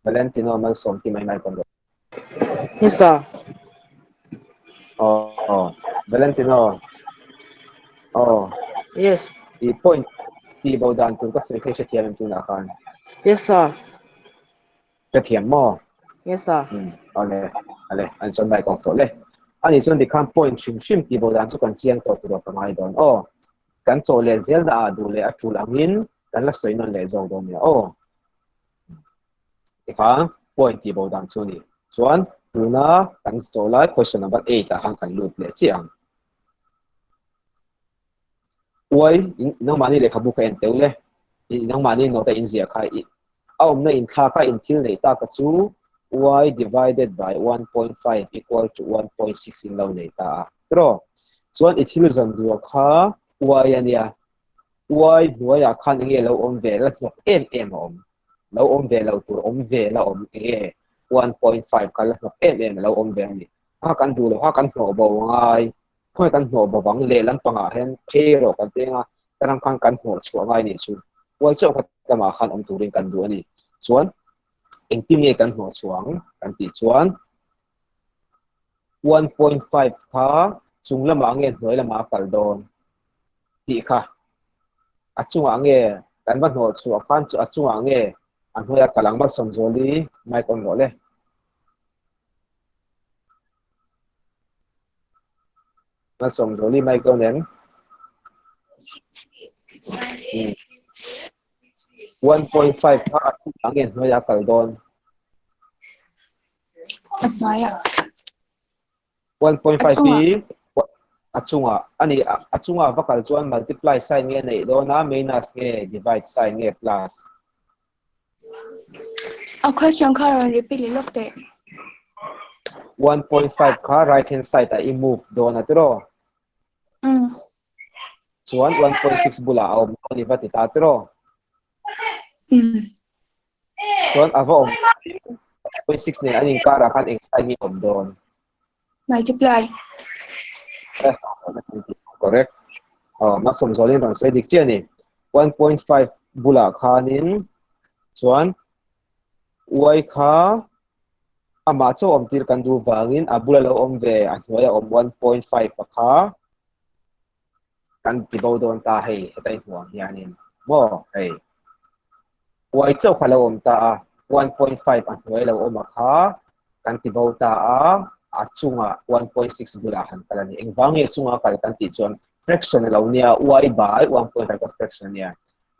Valentino Malsawmkima i mic on rawh. Yes, sir. Oh, oh. Valentino. Oh. Yes. I point ti bo dan tur ka sawi kha i hrethiam em tunah khan? Yes, sir. Hrethiam maw? Yes, sir. Ale, ale, an chuan mic off tawh le. Ani chuan tikhan point hrim hrim ti bo dan chu kan chiang tawh tur ka ngai dawn. Aw, kan chaw leh zel na ah duh leh a tul angin kan la sawi nawn leh zawk dawn nia. Aw. Tikha point tih bo dan chu ni. Chuan tuna kan zawh lai question number 8 ah khan kan lut leh chiah ang. Uai, nangmahni lehkhabu kha en teu le. Nangmahni note in ziah kha a awmna in thla kha in thil neih tak chu y divided by 1.5 equal to 1.6 in lo nei ta a. Tiraw? Chuan i thil zawn duh kha y a nia. Y hnuaiah khan enge lo awm ve la hnawk em em a awm. Lo awm ve lo tur awm ve la awm enge 1.5 kha la hnawk em em a lo awm ve a ni. A kan duh lo a kan hnawh bo ngai. Khawnge kan hnawh bo vang lehlam pangah hian phei erawh kan teng a, tarang khan kan hnawh chhuah ngai nih chu. Y chauh kha tamah khan awm turin kan duh a ni. Chuan engtin nge kan hnawh chhuah ang kan tih chuan 1.5 kha chung lamah nge hnuai lamah a kal dawn tih kha a chungah nge kan va hnawh chhuah khan chu a chungah nge a hnuaia kal ang Malsawmzuali mic on rawh le. Malsawmzuali mic on em? 1.5 kha a chungah nge hnuaiah a kal dawn? A hnuaiah. 1.5 hi a chungah a ni a chungah va kal chuan multiply sign nge neih dawn a minus nge divide sign nge plus? A question kha rawn repeat leh lawk teh. 1.5 kha right hand side ah i move dawn a tiraw? Mm. Chuan 1.6 bulah a awm dawn i va ti ta tiraw? Mm. Chuan a va awm 1.6 nen an inkarah khan eng sign nge awm dawn? Multiply. Correct. Oh, ma sawm zawlin rawn sawi dik chiah a ni. 1.5 bulah khanin chuan y kha amah chauh awm tir kan duh vangin a bula lo awm ve a hnuaia awm 1.5 a kha kan ti bo dawn ta hei hetai hmuh ang hianin maw hei y chauh kha lo awm ta a 1.5 a hnuai lo awm a kha kan ti bo ta a a chungah 1.6 bulah han kal a ni engvang nge chunga kal kan tih chuan fraction a lo nia y by 1.5 ka fraction a nia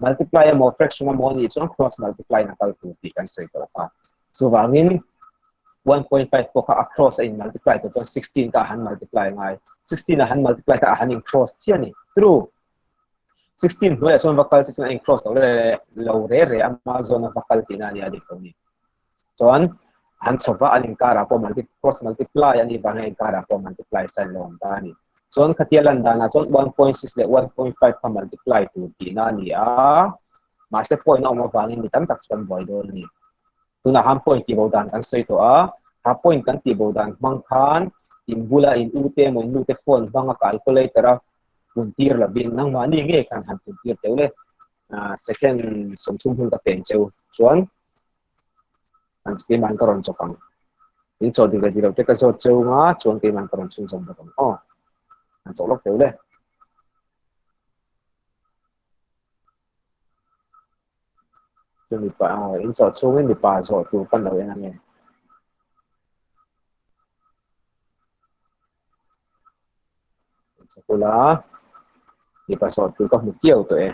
multiply emaw fraction emaw nih chuan cross multiply na kal tur tih kan sawi tawh kha chuvangin 1.5 pawh kha a cross a in multiply tur chuan 16 ka han multiply ngai 16 a han multiply kha a han in cross chiah a ni true 16 hnuaiah chuan va kal che chuan a in cross lo re lo re re ama zawn a va kal tihna a nia dik lo ni chuan han chhova an inkarah pawh multi cross multiply a nih vangin inkarah pawh multiply sign lo awm ta a ni chuan khatia lan danah chuan 1.6 leh 1.5 kha multiply tur tihna a ni a mahse point a awm avangin mi tam tak chuan buai dawn a ni tunah han point tih bo dan kan sawi tawh a ha point kan tih bo dan hmang khan in bula in u te emaw in nu te phone hmanga calculator a pun tir lovin nangmahni nge khan han pun tir teuh le second 30 hun ka peng cheu chuan an keiman ka rawn chawp ang in chaw dik leh dik lo te ka zawt cheu nga chuan keiman ka rawn chhunzawm bawk ang aw an chawh lawk teuh le chu mipa in chawh chhungin mipa zawh tur kan lo en ange chakula mipa zawh tur ka hmu kiau tawh e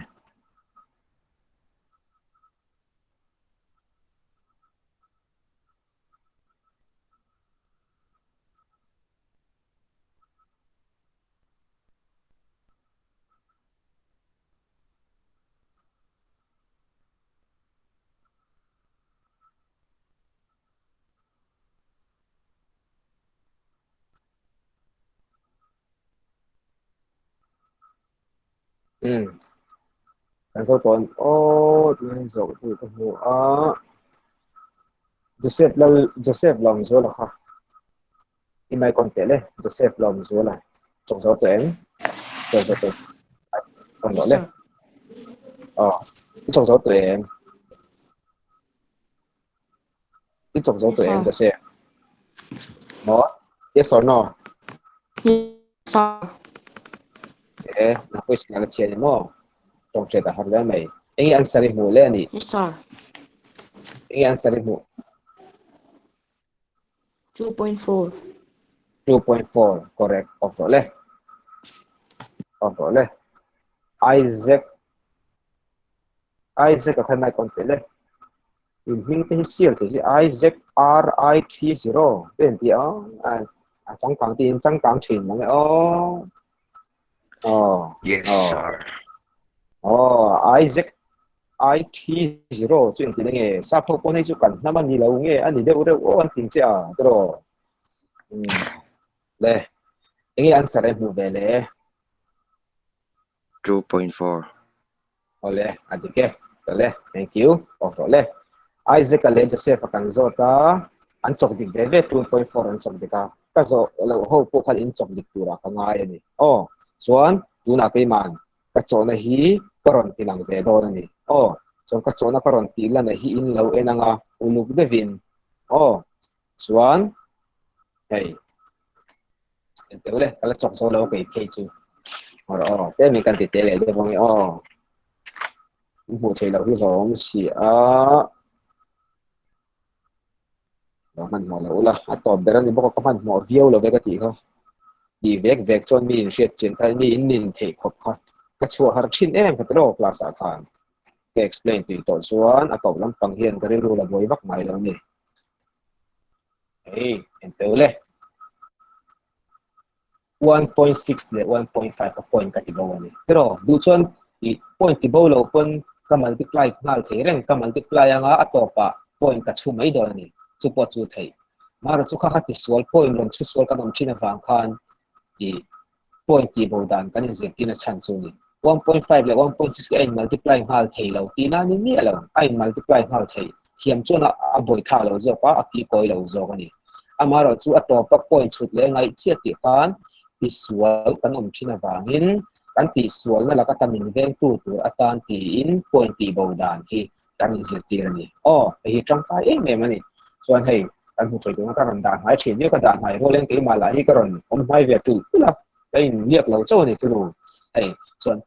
Kan zo tawn aw tih zawh tur ka hmu a Joseph lal Joseph Lawmzuala kha i mai kawn teh le Joseph Lawmzuala chawk zo tawh em chawk zo tawh kawn tawh le aw i chawk zo tawh em i chawk zo tawh em Joseph no yes or no Yes sir. E na question ala chhiat ni maw tawng hriat a har hle mai enge answer i hmuh le ani Yes sir. Enge answer i hmuh 2.4. 2.4 correct off rawh le off rawh le Isaac Isaac a khan mai kon te le in hming te hi sial thei chi Isaac R I T 0 te an ti a a changkang ti in changkang thin mang e aw oh Yes oh sir. Oh Isaac I T 0 chu in ti na nge sa pho pawh nei chu kan hnam a ni lo nge a ni deuh reuh aw an tin che a tiraw le enge answer e hmuh ve le 2.4. Awle, a dik e. Tawle, thank you. Aw tawle. Isaac a leh Joseph a kan zawt a, an chawk dik ve ve 2.4 an chawk dik a. Ka zawh loh ho pawh khan in chawk dik turah ka ngai a ni. Aw, chuan tunah keiman ka chawhna hi ka rawn ti lang ve dawn a ni. Aw, chuan ka chawhna ka rawn tih lana hi in lo en anga uluk deuhin. Aw, chuan hei Tel le kala chok zo lo kei phei chu or aw te mi kan ti te leh deuh ange aw hmuh theih loh hi hlawm si a lo hmanhmawh lo ula a tawp ber a ni bawk a ka hmanhmawh viau lo ve ka tih kha ti vek vek chuan mi in hriat chian kha mi in nin theih khawp kha. Ka chhuah har thin em kha tiraw class ah khan ka explain tih tawh chuan a tawp lampang hian ka rilru la buai vak ngai lo a ni. Hei engteu le. 1.6 leh 1.5 ka point ka ti bo a ni. Tiraw duh chuan i point ti bo lo pawn ka multiply nghal thei reng ka multiply anga a tawpah point ka chhu mai dawn a ni. Chu pawh chu theih. Mara chu kha kha tisual point rawn chhu sual kan awm thin avang khan i point tih bo dan kan inzirtirna chhan chu a ni. 1.5 leh 1.6 hi a in multiply nghal thei lo tihna a ni miah lo. A in multiply nghal thei thiam chuan a buai thla lo zawk a, a kikawi lo zawk a ni. Amaherawh chu a tawpa point chhut leh ngaih chiah tih khan tisual kan awm thin avangin kan tihsualna laka tam invengtu tur atan tiin point tih bo dan hi kan inzirtir a ni. Aw, hei hi tangkai em em a ni. Chuan hei, kan hmu thei tuna ka rawn dah hnai thin nia, ka dah hnai rual in keimah lah hi ka rawn awm hnai ve tulh tulh a, ka inliak lo chauh a ni chu nu. Hei, chuan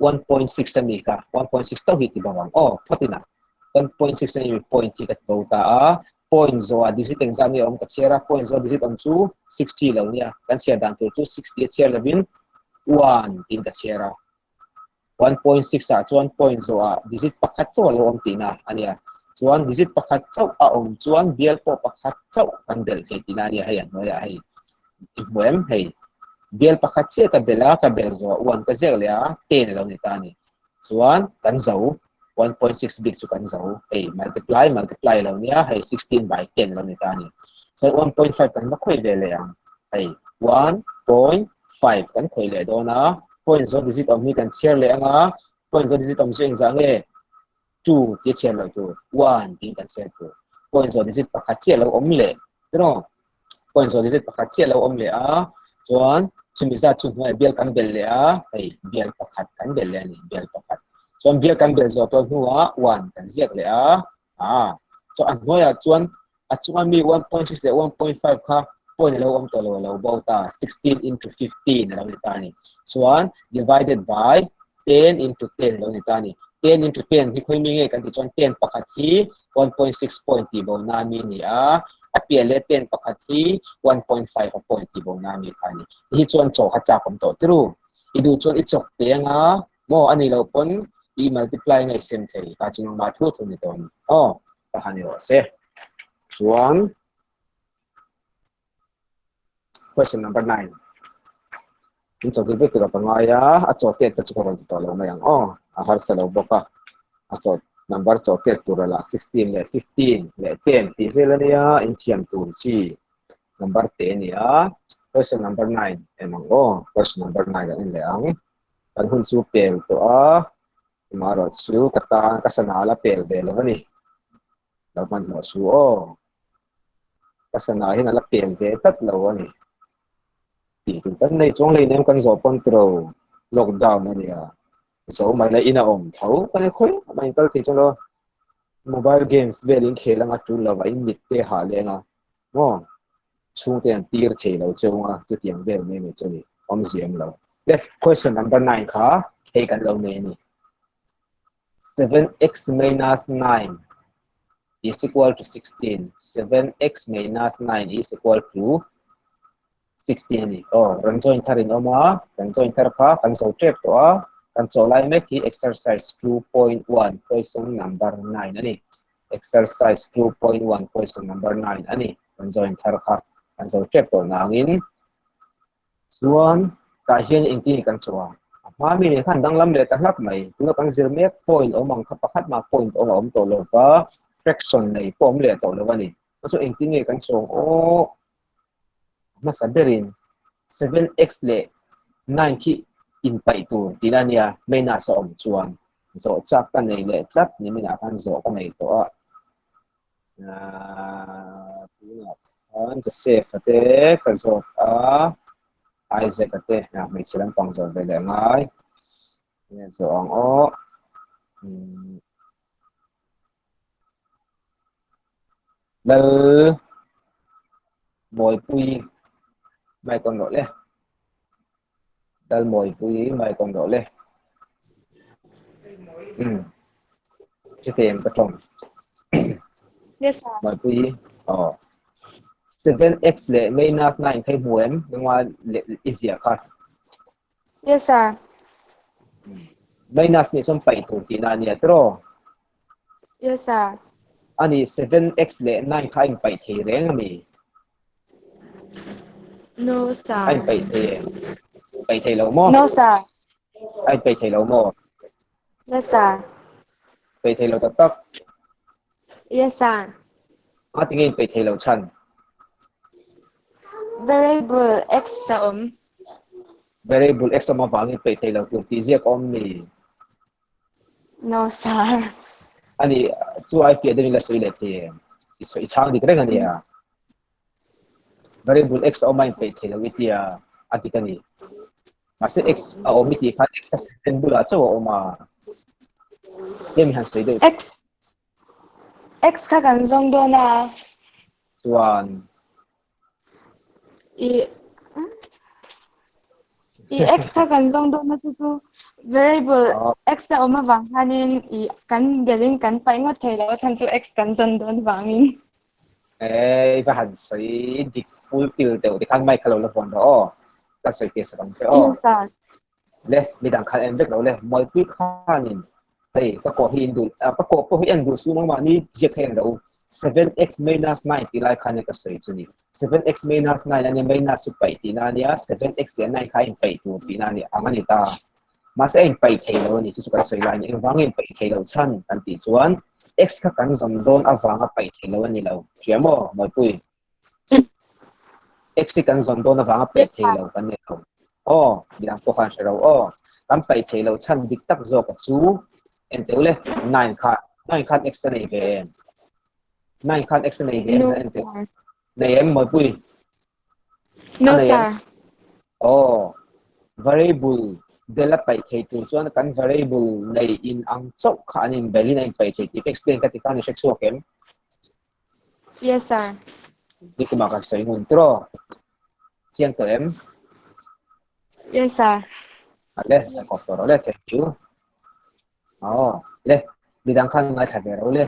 1.6 a mi kha, 1.6 tauh hi ti bawk ang. Aw, phawt inah 1.6 a mi point hi ka ti bo ta a, point zawhah digit engzat nge awm ka chhiar a, point zawh digit awm chu 60 lo nia, kan chhiar dan tur chu 60 a chhiar lovin 1 tiin ka chhiar a. 1.6 ah chuan point zawhah digit pakhat chauh a lo awm tihna a nia. Chuan digit pakhat chauh a awm chuan bial pawh pakhat chauh kan belh thei tihna a nia hei a hnuaiah hei i hmu em hei bial pakhat chiah ka belh a ka belh zawhah 1 ka ziak leh a 10 a lo ni ta a ni. Chuan kan zo 1.6 bik chu kan zo hei multiply multiply a lo nia hei 16 by 10 a lo ni ta a ni. Chuan 1.5 kan va khawih ve leh ang hei 1.5 kan khawih leh dawn a. Point zawh digit awm hi kan chhiar leh anga point zawh digit awm chu engzah nge 2 tia chhiar loh tur 1 tiin kan chhiar tur. Point zawh digit pakhat chiah lo awm leh tiraw point zawh digit pakhat chiah lo awm leh a chuan chumi zat chu hnuaiah bial kan belh leh a hei bial pakhat kan belh leh a ni bial pakhat. Chuan bial kan belh zawh tawh hnuah 1 kan ziak leh a a chuan a hnuaiah chuan a chunga mi 1.6 leh 1.5 kha point a lo awm tawh lo a lo bo ta 16 into 15 a lo ni ta a ni chuan divided by 10 into 10 a lo ni ta a ni 10 into 10 hi khawi mi nge kan tih chuan 10 pakhat hi 1.6 point tih bo na mi a ni a a piah leh 10 pakhat hi 1.5 a point tih bo na mi kha a ni hi chuan chaw kha chak awm tawh turu i duh chuan i chawk te anga maw a nih loh pawn i multiply nge sem thei ka chu nangmah thu thu ni tawh a ni aw ka han i rawh se chuan question number 9 in chaw dil vek tura ka ngai a a chaw tet ka chu ka rawn ti tawh lo mai ang aw a harsa lo bawk a a chaw number chaw tet tura lah 16 leh 15 leh 10 tih vel ania in thiam tur chi number te ania question number 9 em ang aw question number 9 an en leh ang Kan hun chu pel tawh a, amaherawh chu ka tan ka sana la pel ve lo a ni. Lo hmanhmawh su aw. Ka sana hian a la pel ve tlat lo a ni. Tih tur kan nei chuang hleinem kan zawh pawn tiro lockdown a nia. Zo mai la in a awm tho kan en khawi a in kal thei chuan lo mobile games vel in khel anga tul lo a in mit te hah leng a maw. Chhungte an tir thei lo cheu anga chutiang vel mai mai chu a ni awmzia awm lo. Le question number 9 kha hei kan lo nei a ni. 7x minus 9 is equal to 16. 7x minus 9 is equal to 16 a ni. Aw rawn join thar in awm a, kan join thar kha kan zo tep tawh a, kan chaw lai mek hi exercise 2.1 question number 9 a ni. Exercise 2.1 question number 9 a ni. Kan join thar kha kan zo tep tawh nangin chuan tah hian engtin nge kan chawh ang a hma mi nen khan danglam leh ta hlak mai tuna kan zir mek point awm ang kha pakhat mah point awm a awm tawh lo va fraction nei pawh awm leh tawh lo a ni chu engtin nge kan chawh ang aw hmasa berin 7x leh 9 khi inpaih tur tihna a nia minus a awm chuan zawh chak ka nei leh tlat niminah khan zawh ka nei tawh a tunah khan Joseph-a te ka zawt a Isaac-a te hmeichhe lampang zawt ve leh ngai nge zawh ang aw Lal Mawipui mic on rawh le Lal Mawipui mic on rawh le Chutih em ka tawng Yes sir. Mawipui aw 7x leh minus 9 kha i hmu em nangma i ziah kha Yes sir. Minus nih chuan paih tur tihna a nia tiraw? Yes sir. Ani 7x leh 9 kha a inpaih thei reng a mi? No sir. A inpaih thei em? Paih thei lo maw? No sir. A inpaih thei lo maw? Yes sir. Paih thei lo tak tak? Yes sir. A tinge inpaih thei lo chhan? Variable x a awm. Variable x awm avangin paih thei lo tur tih ziak a awm mi? No sir. Ani chu ai fiah deuhin la sawi leh thei em? I sawi chhang dik reng ania. Variable x a awm a inpeih thei lo i tia a dik a ni. Mahse x a awm i tih khan x kha seven bulah chauh a awm a. Tlem i han sawi deuh. X X kha kan zawng dawn a. Chuan. I I x kha kan zawng dawn a chu chu variable x a awm avang khanin i kan belin kan paih ngawt thei lo a chhan chu x kan zawn dawn vangin. Eh, i va han sawi dik fulfill deuh tikhan mic kha lo la vawn rawh aw. Ka sawi tir sak ang che aw. Le, midang khan en vek lo le. Mualpui khanin hei ka kawh hi in duh, ka kawh pawh hi en duh suh nangmahni ziak kha en rawh u. 7x minus 9 tih lai khan ka sawi chu ni. 7x minus 9 ania minus chu paih tihna ania, 7x leh 9 kha a inpaih tur tihna a ni ang a ni ta. Mahse a inpaih thei lo a ni, chu chu kan sawi lai a ni. Engvangin inpaih thei lo chhan kan tih chuan x kha kan zawm dawn avanga paih thei lo a ni lo. Hria maw Mawipui? X hi kan zawn dawn avanga paih thei lo kan ni lo. Aw, midang pawh khan hre ro aw. Kan paih thei lo chhan dik tak zawk a chu en teuh le, 9 kha, 9 khan x a nei ve em? 9 khan x a nei ve em? En teuh. Nei em Mawipui? No sir. Aw, variable bel a paih thei tur chuan kan variable nei in ang chauh kha an in bel in a in paih thei tih ka explain ka ti khan i hre chhuak em? Yes sir. Ni kumah kan sawi ngun tiraw? Chiang tawh em? Yes sir. Ale, ka kawp tawh rawh le, thank you. Aw, le, midang khan ngaithla ve rawh le.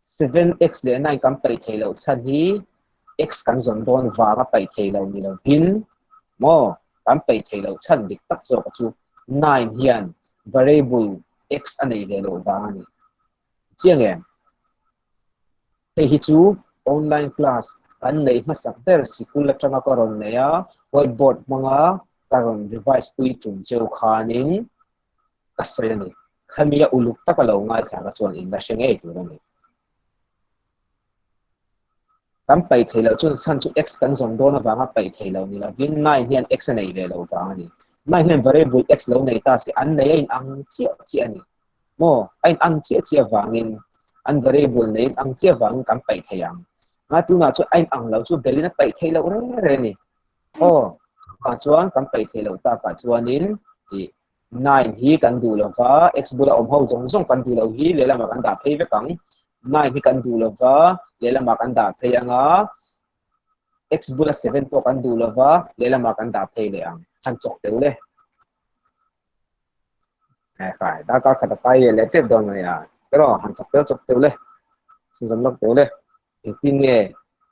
7x leh 9 kan paih thei loh chhan hi x kan zawn dawn vanga paih thei lo ni lovin maw kan paih thei loh chhan dik tak zawk chu 9 hian variable x a nei ve loh vang a ni. Chiang em? Hei hi chu online class kan neih hmasak ber sikul atanga ka rawn nei a, whiteboard hmanga ka rawn revise pui tum cheu khanin ka sawi a ni. Khami a uluk taka lo ngaithla ka chuan in la hre ngei tur a ni. Kan paih thei loh chuan chhan chu x kan zawm dawn avanga paih thei lo ni lovin 9 hian x a nei ve lo vang a ni. 9 hian variable x lo nei ta se an nei a inang chiah chiah a ni. Maw? A inang chiah chiah avangin an variable nei inang chiah avangin kan paih thei ang. Nga tunah chuan a inang lo chu belin a paih thei loh reng reng a ni. Aw, chuvang chuan kan paih thei loh takah chuanin ih 9 hi kan duh lo va, x bula awm ho zawng zawng kan duh loh hi lehlamah kan dah phei vek ang. 9 hi kan duh lo va, lehlamah kan dah phei ang a, x bula 7 pawh kan duh lo va, lehlamah kan dah phei leh ang. Han chawk teuh le. Kai, darkar khat a pai leh leh tep dawn mai a. Pero han chawk teuh chawk teuh le. Chhunzawm lawk teuh le. Engtin nge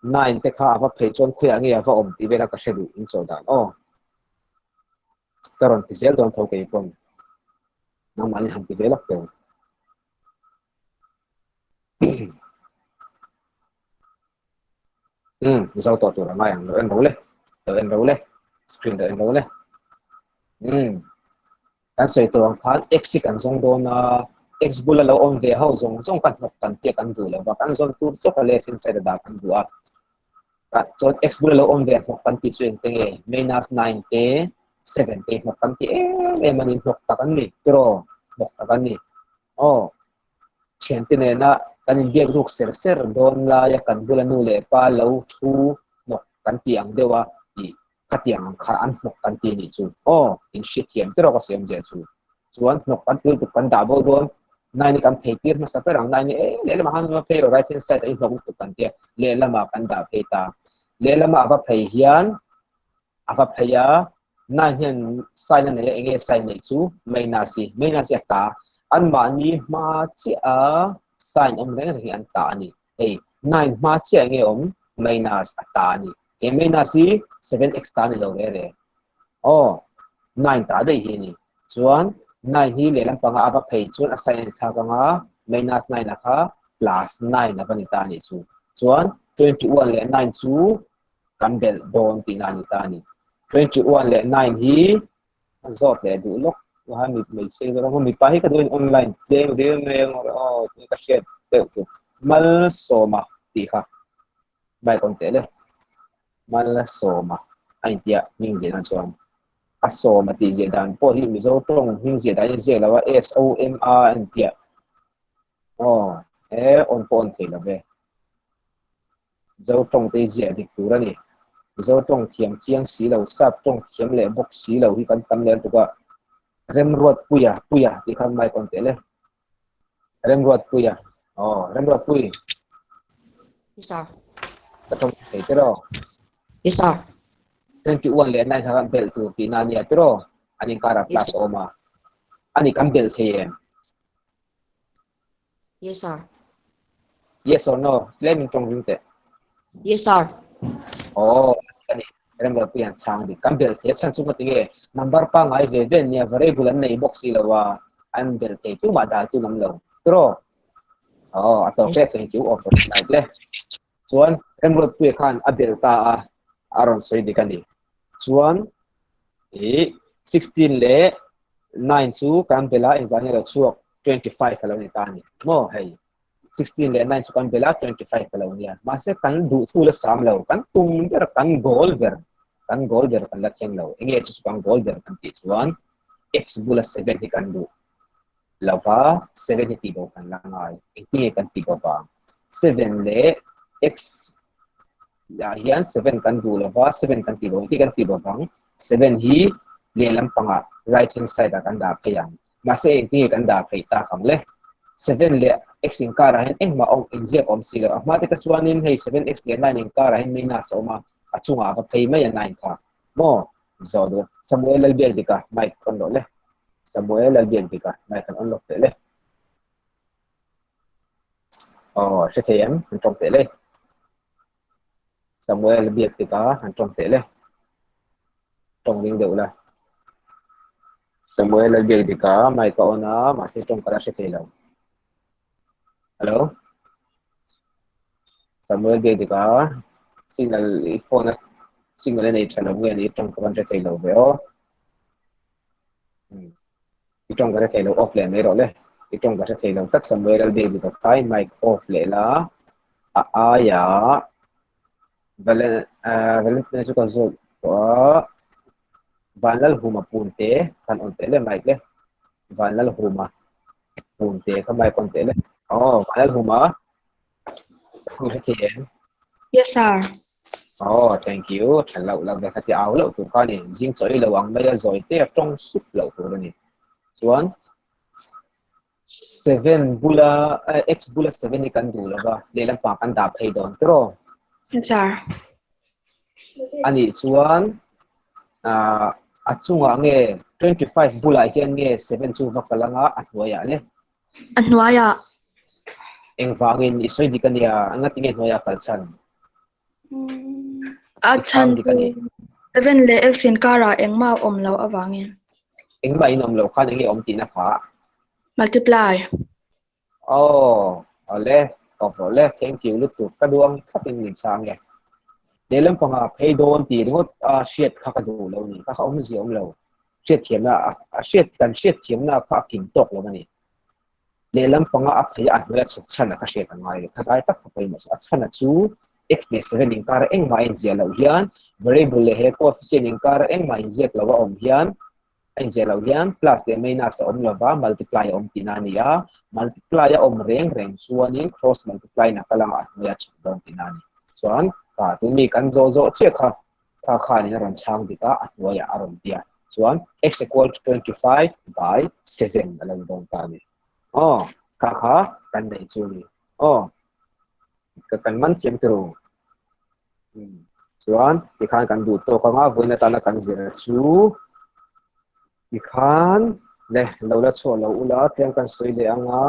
9 te kha a va phei chuan khawiah nge a va awm tih vel a ka hre duh in chaw dan aw. Ka rawn ti zel dawn tho kei pawn. Nangmahni han ti ve lawk teuh. Zo tawh tur a ngai ang. Lo en ro le. Lo en ro le. Screen lo en ro le. Kan sawi tawh ang khan x hi kan zawng dawn a, x bula lo awm ve ho zawng zawng kan hnawk kan tia kan duh lo va, kan zawn tur chauh a left hand side a dah kan duh a. Chuan x bula lo awm ve hnawk kan tih chu engte nge? Minus 9 te, 7 te hnawk kan ti em em a ni, hnawk tak an ni tiraw? Hnawk tak an ni. Aw, thiante nena kan inbiak ruk ser ser dawn laia kan bula nu leh pa lo thu hnawk kan tih ang deuh a, ih khatiang ang kha an hnawk kan ti a nih chu. Aw, in hrethiam tiraw ka siam zia chu. Chuan hnawk kan tul tuk kan dah bo dawn, nine hi kan phei tir hmasa ber ang, nine hi eh lehlamah khan va phei rawh right hand side ah i hnawk lutuk kan tia, lehlamah kan dah phei ta. Lehlamah a va phei hian a va phei a, nine hian sign a nei a, enge sign neih chu minus hi, minus hi a ta, anmahni hma chiah a sign awm reng reng hi an ta a ni. Hei 9 hma chiah enge awm minus a ta a ni. He minus hi 7x ta ni lo re re. Aw, 9 ta daih hi a ni. Chuan 9 hi lehlam panga a va phei chuan a sign a inthlak anga minus 9 a kha plus 9 a va ni ta anih chu. Chuan 21 leh 9 chu kan belh dawn tihna a ni ta a ni. 21 leh 9 hi a zawt leh duh lawk a mi hmeichhia hi zawt a mipa hi ka duh in online tlem riau mai ang aw tih ka hriat deuh tur Malsawma tih kha bike awm teh le Malsawma a intia hming ziah dan chuan a sawma tih ziah dan pawh hi Mizo tawng hming ziah dan in ziak lo a S O M A a intia aw he on pawh on thei lo ve. Mizo tawng te hi ziah dik tur a ni. Mizo tawng thiam chiang si lo, sap tawng thiam leh bawk si lo hi kan tam leh lutuk a. Remruatpuia, Puia tih khan mic on teh le. Remruatpuia, aw Remruatpui. Yes sir. Ka tawng thei tiraw? Yes sir. 21 leh 9 kha kan belh tur tihna a nia tiraw? An inkarah Yes plus a awm a. Ani kan belh thei em? Yes sir. Yes or no? Tlem in tawng ring teh. Yes sir. Oh, ani Remruatpui an chhang dik. Kan bel thei a chhan chu ngati nge number pangai ve ve nia variable an nei bawk si lo a, an bel thei tumah dal tu lam lo. Tiraw? Oh, a tawk e. Thank you all for tonight le. Chuan Remruatpuia khan a bel ta a, a rawn sawi dik a ni. Chuan i 16 leh 9 chu kan bel a, engzah nge lo chhuak 25 a lo ni ta a ni. Maw hei 16 leh 9 chu kan bel a, 25 a lo nia. Mahse kan duh thu la sam lo, kan tum ber, kan goal ber, kan goal ber kan la thleng lo. Enge chu chu kan goal ber kan tih chuan x bula 7 hi kan duh. Lova 7 hi tih bo kan la ngai. Engtin nge kan tih bo vang? 7 leh x ah hian 7 kan duh lova 7 kan tih bo. Engtin kan tih bo vang? 7 hi lehlam pangah right hand side ah kan dah phei ang. Mahse engtin nge kan dah phei tak ang le? 7 leh x inkarah hian engmah awm inziak awm si lo. A hma te ka chuanin hei 7x leh 9 inkarah hian minus a awm a, a chungah a va phei mai a 9 kha. Maw? Zawh duh. Samuel Lalbiakdika mic on rawh le. Samuel Lalbiakdika mic an on lawk teh le. Aw, hre thei em? An tawng teh le. Samuel Biakdika an tawng teh le. Tawng ring deuh la. Samuel Lalbiakdika mic a on a, mahse tawng ka la hre thei lo. Hello? Samuel Biakdika signal i phone a signal a nei tha lo nge ni tawng ka van hre thei lo ve aw. I tawng ka hre thei lo off leh mai rawh le. I tawng ka hre thei lo tlat Samuel Lalbiakdika khai mic off leh la a aia Valen Valentina chu ka zawt tawh a Vanlalhuma punte kan on teh le mic le Vanlalhuma punte kha mic on teh le. Aw Vanlalhuma Ka hre thei em? Yes sir. Oh, thank you. Tha loh loh ve kha ti au loh tur kha ni. Zing chawi lo ang mai a zawi te a tawng sup loh tur a ni. Chuan 7 bula x bula 7 hi kan duh lova lehlam pang kan dah phei dawn tiraw? Yes sir. Anih chuan a chungah nge 25 bulah hian nge 7 chu va kal anga a hnuaiah le? A hnuaiah. Engvangin i sawi dik a nia, engati nge hnuaiah kal chhan? A chhan chu 7 leh x inkarah engmah a awm loh avangin. Engmah in awm loh khan enge awm tihna kha? Multiply. Aw, awle, tawp rawh le, thank you lutuk, ka duh ang thlapin min chhang e. Lehlam pangah phei dawn tih ringawt a hriat kha ka duh lo ni, ka kha awmzia awm lo. Hriatthiamna a hriat kan hriatthiamna kha a kim tawk lo a ni. Lehlam panga a phei a hnuai a chhuk chhan a ka hriat a ngai lo. Khatlai tak kha pawimawh chu a chhan a chu x leh 7 inkar engmah a inziah loh hian variable leh he coefficient inkar engmah inziak lo a awm hian a inziah loh hian plus leh minus a awm lova multiply a awm tihna a ni a. Multiply a awm reng reng chuanin cross multiply na kal anga a hnuai a chhuk dawn tihna a ni. Chuan kha tun mi kan zawh zawh chiah kha Kha khanin a rawn chhang dik a, a hnuaiah a rawn bia. Chuan x equal to 25 by 7 a lo ni dawn ta a ni. Aw, kha kha kan neih chu a ni. Aw, ka kan man thiam turu. Chuan tikhan kan duh tawk anga vawiin atana kan zir chu tikhan le lo la chhuah lo ula tlem kan sawi leh anga.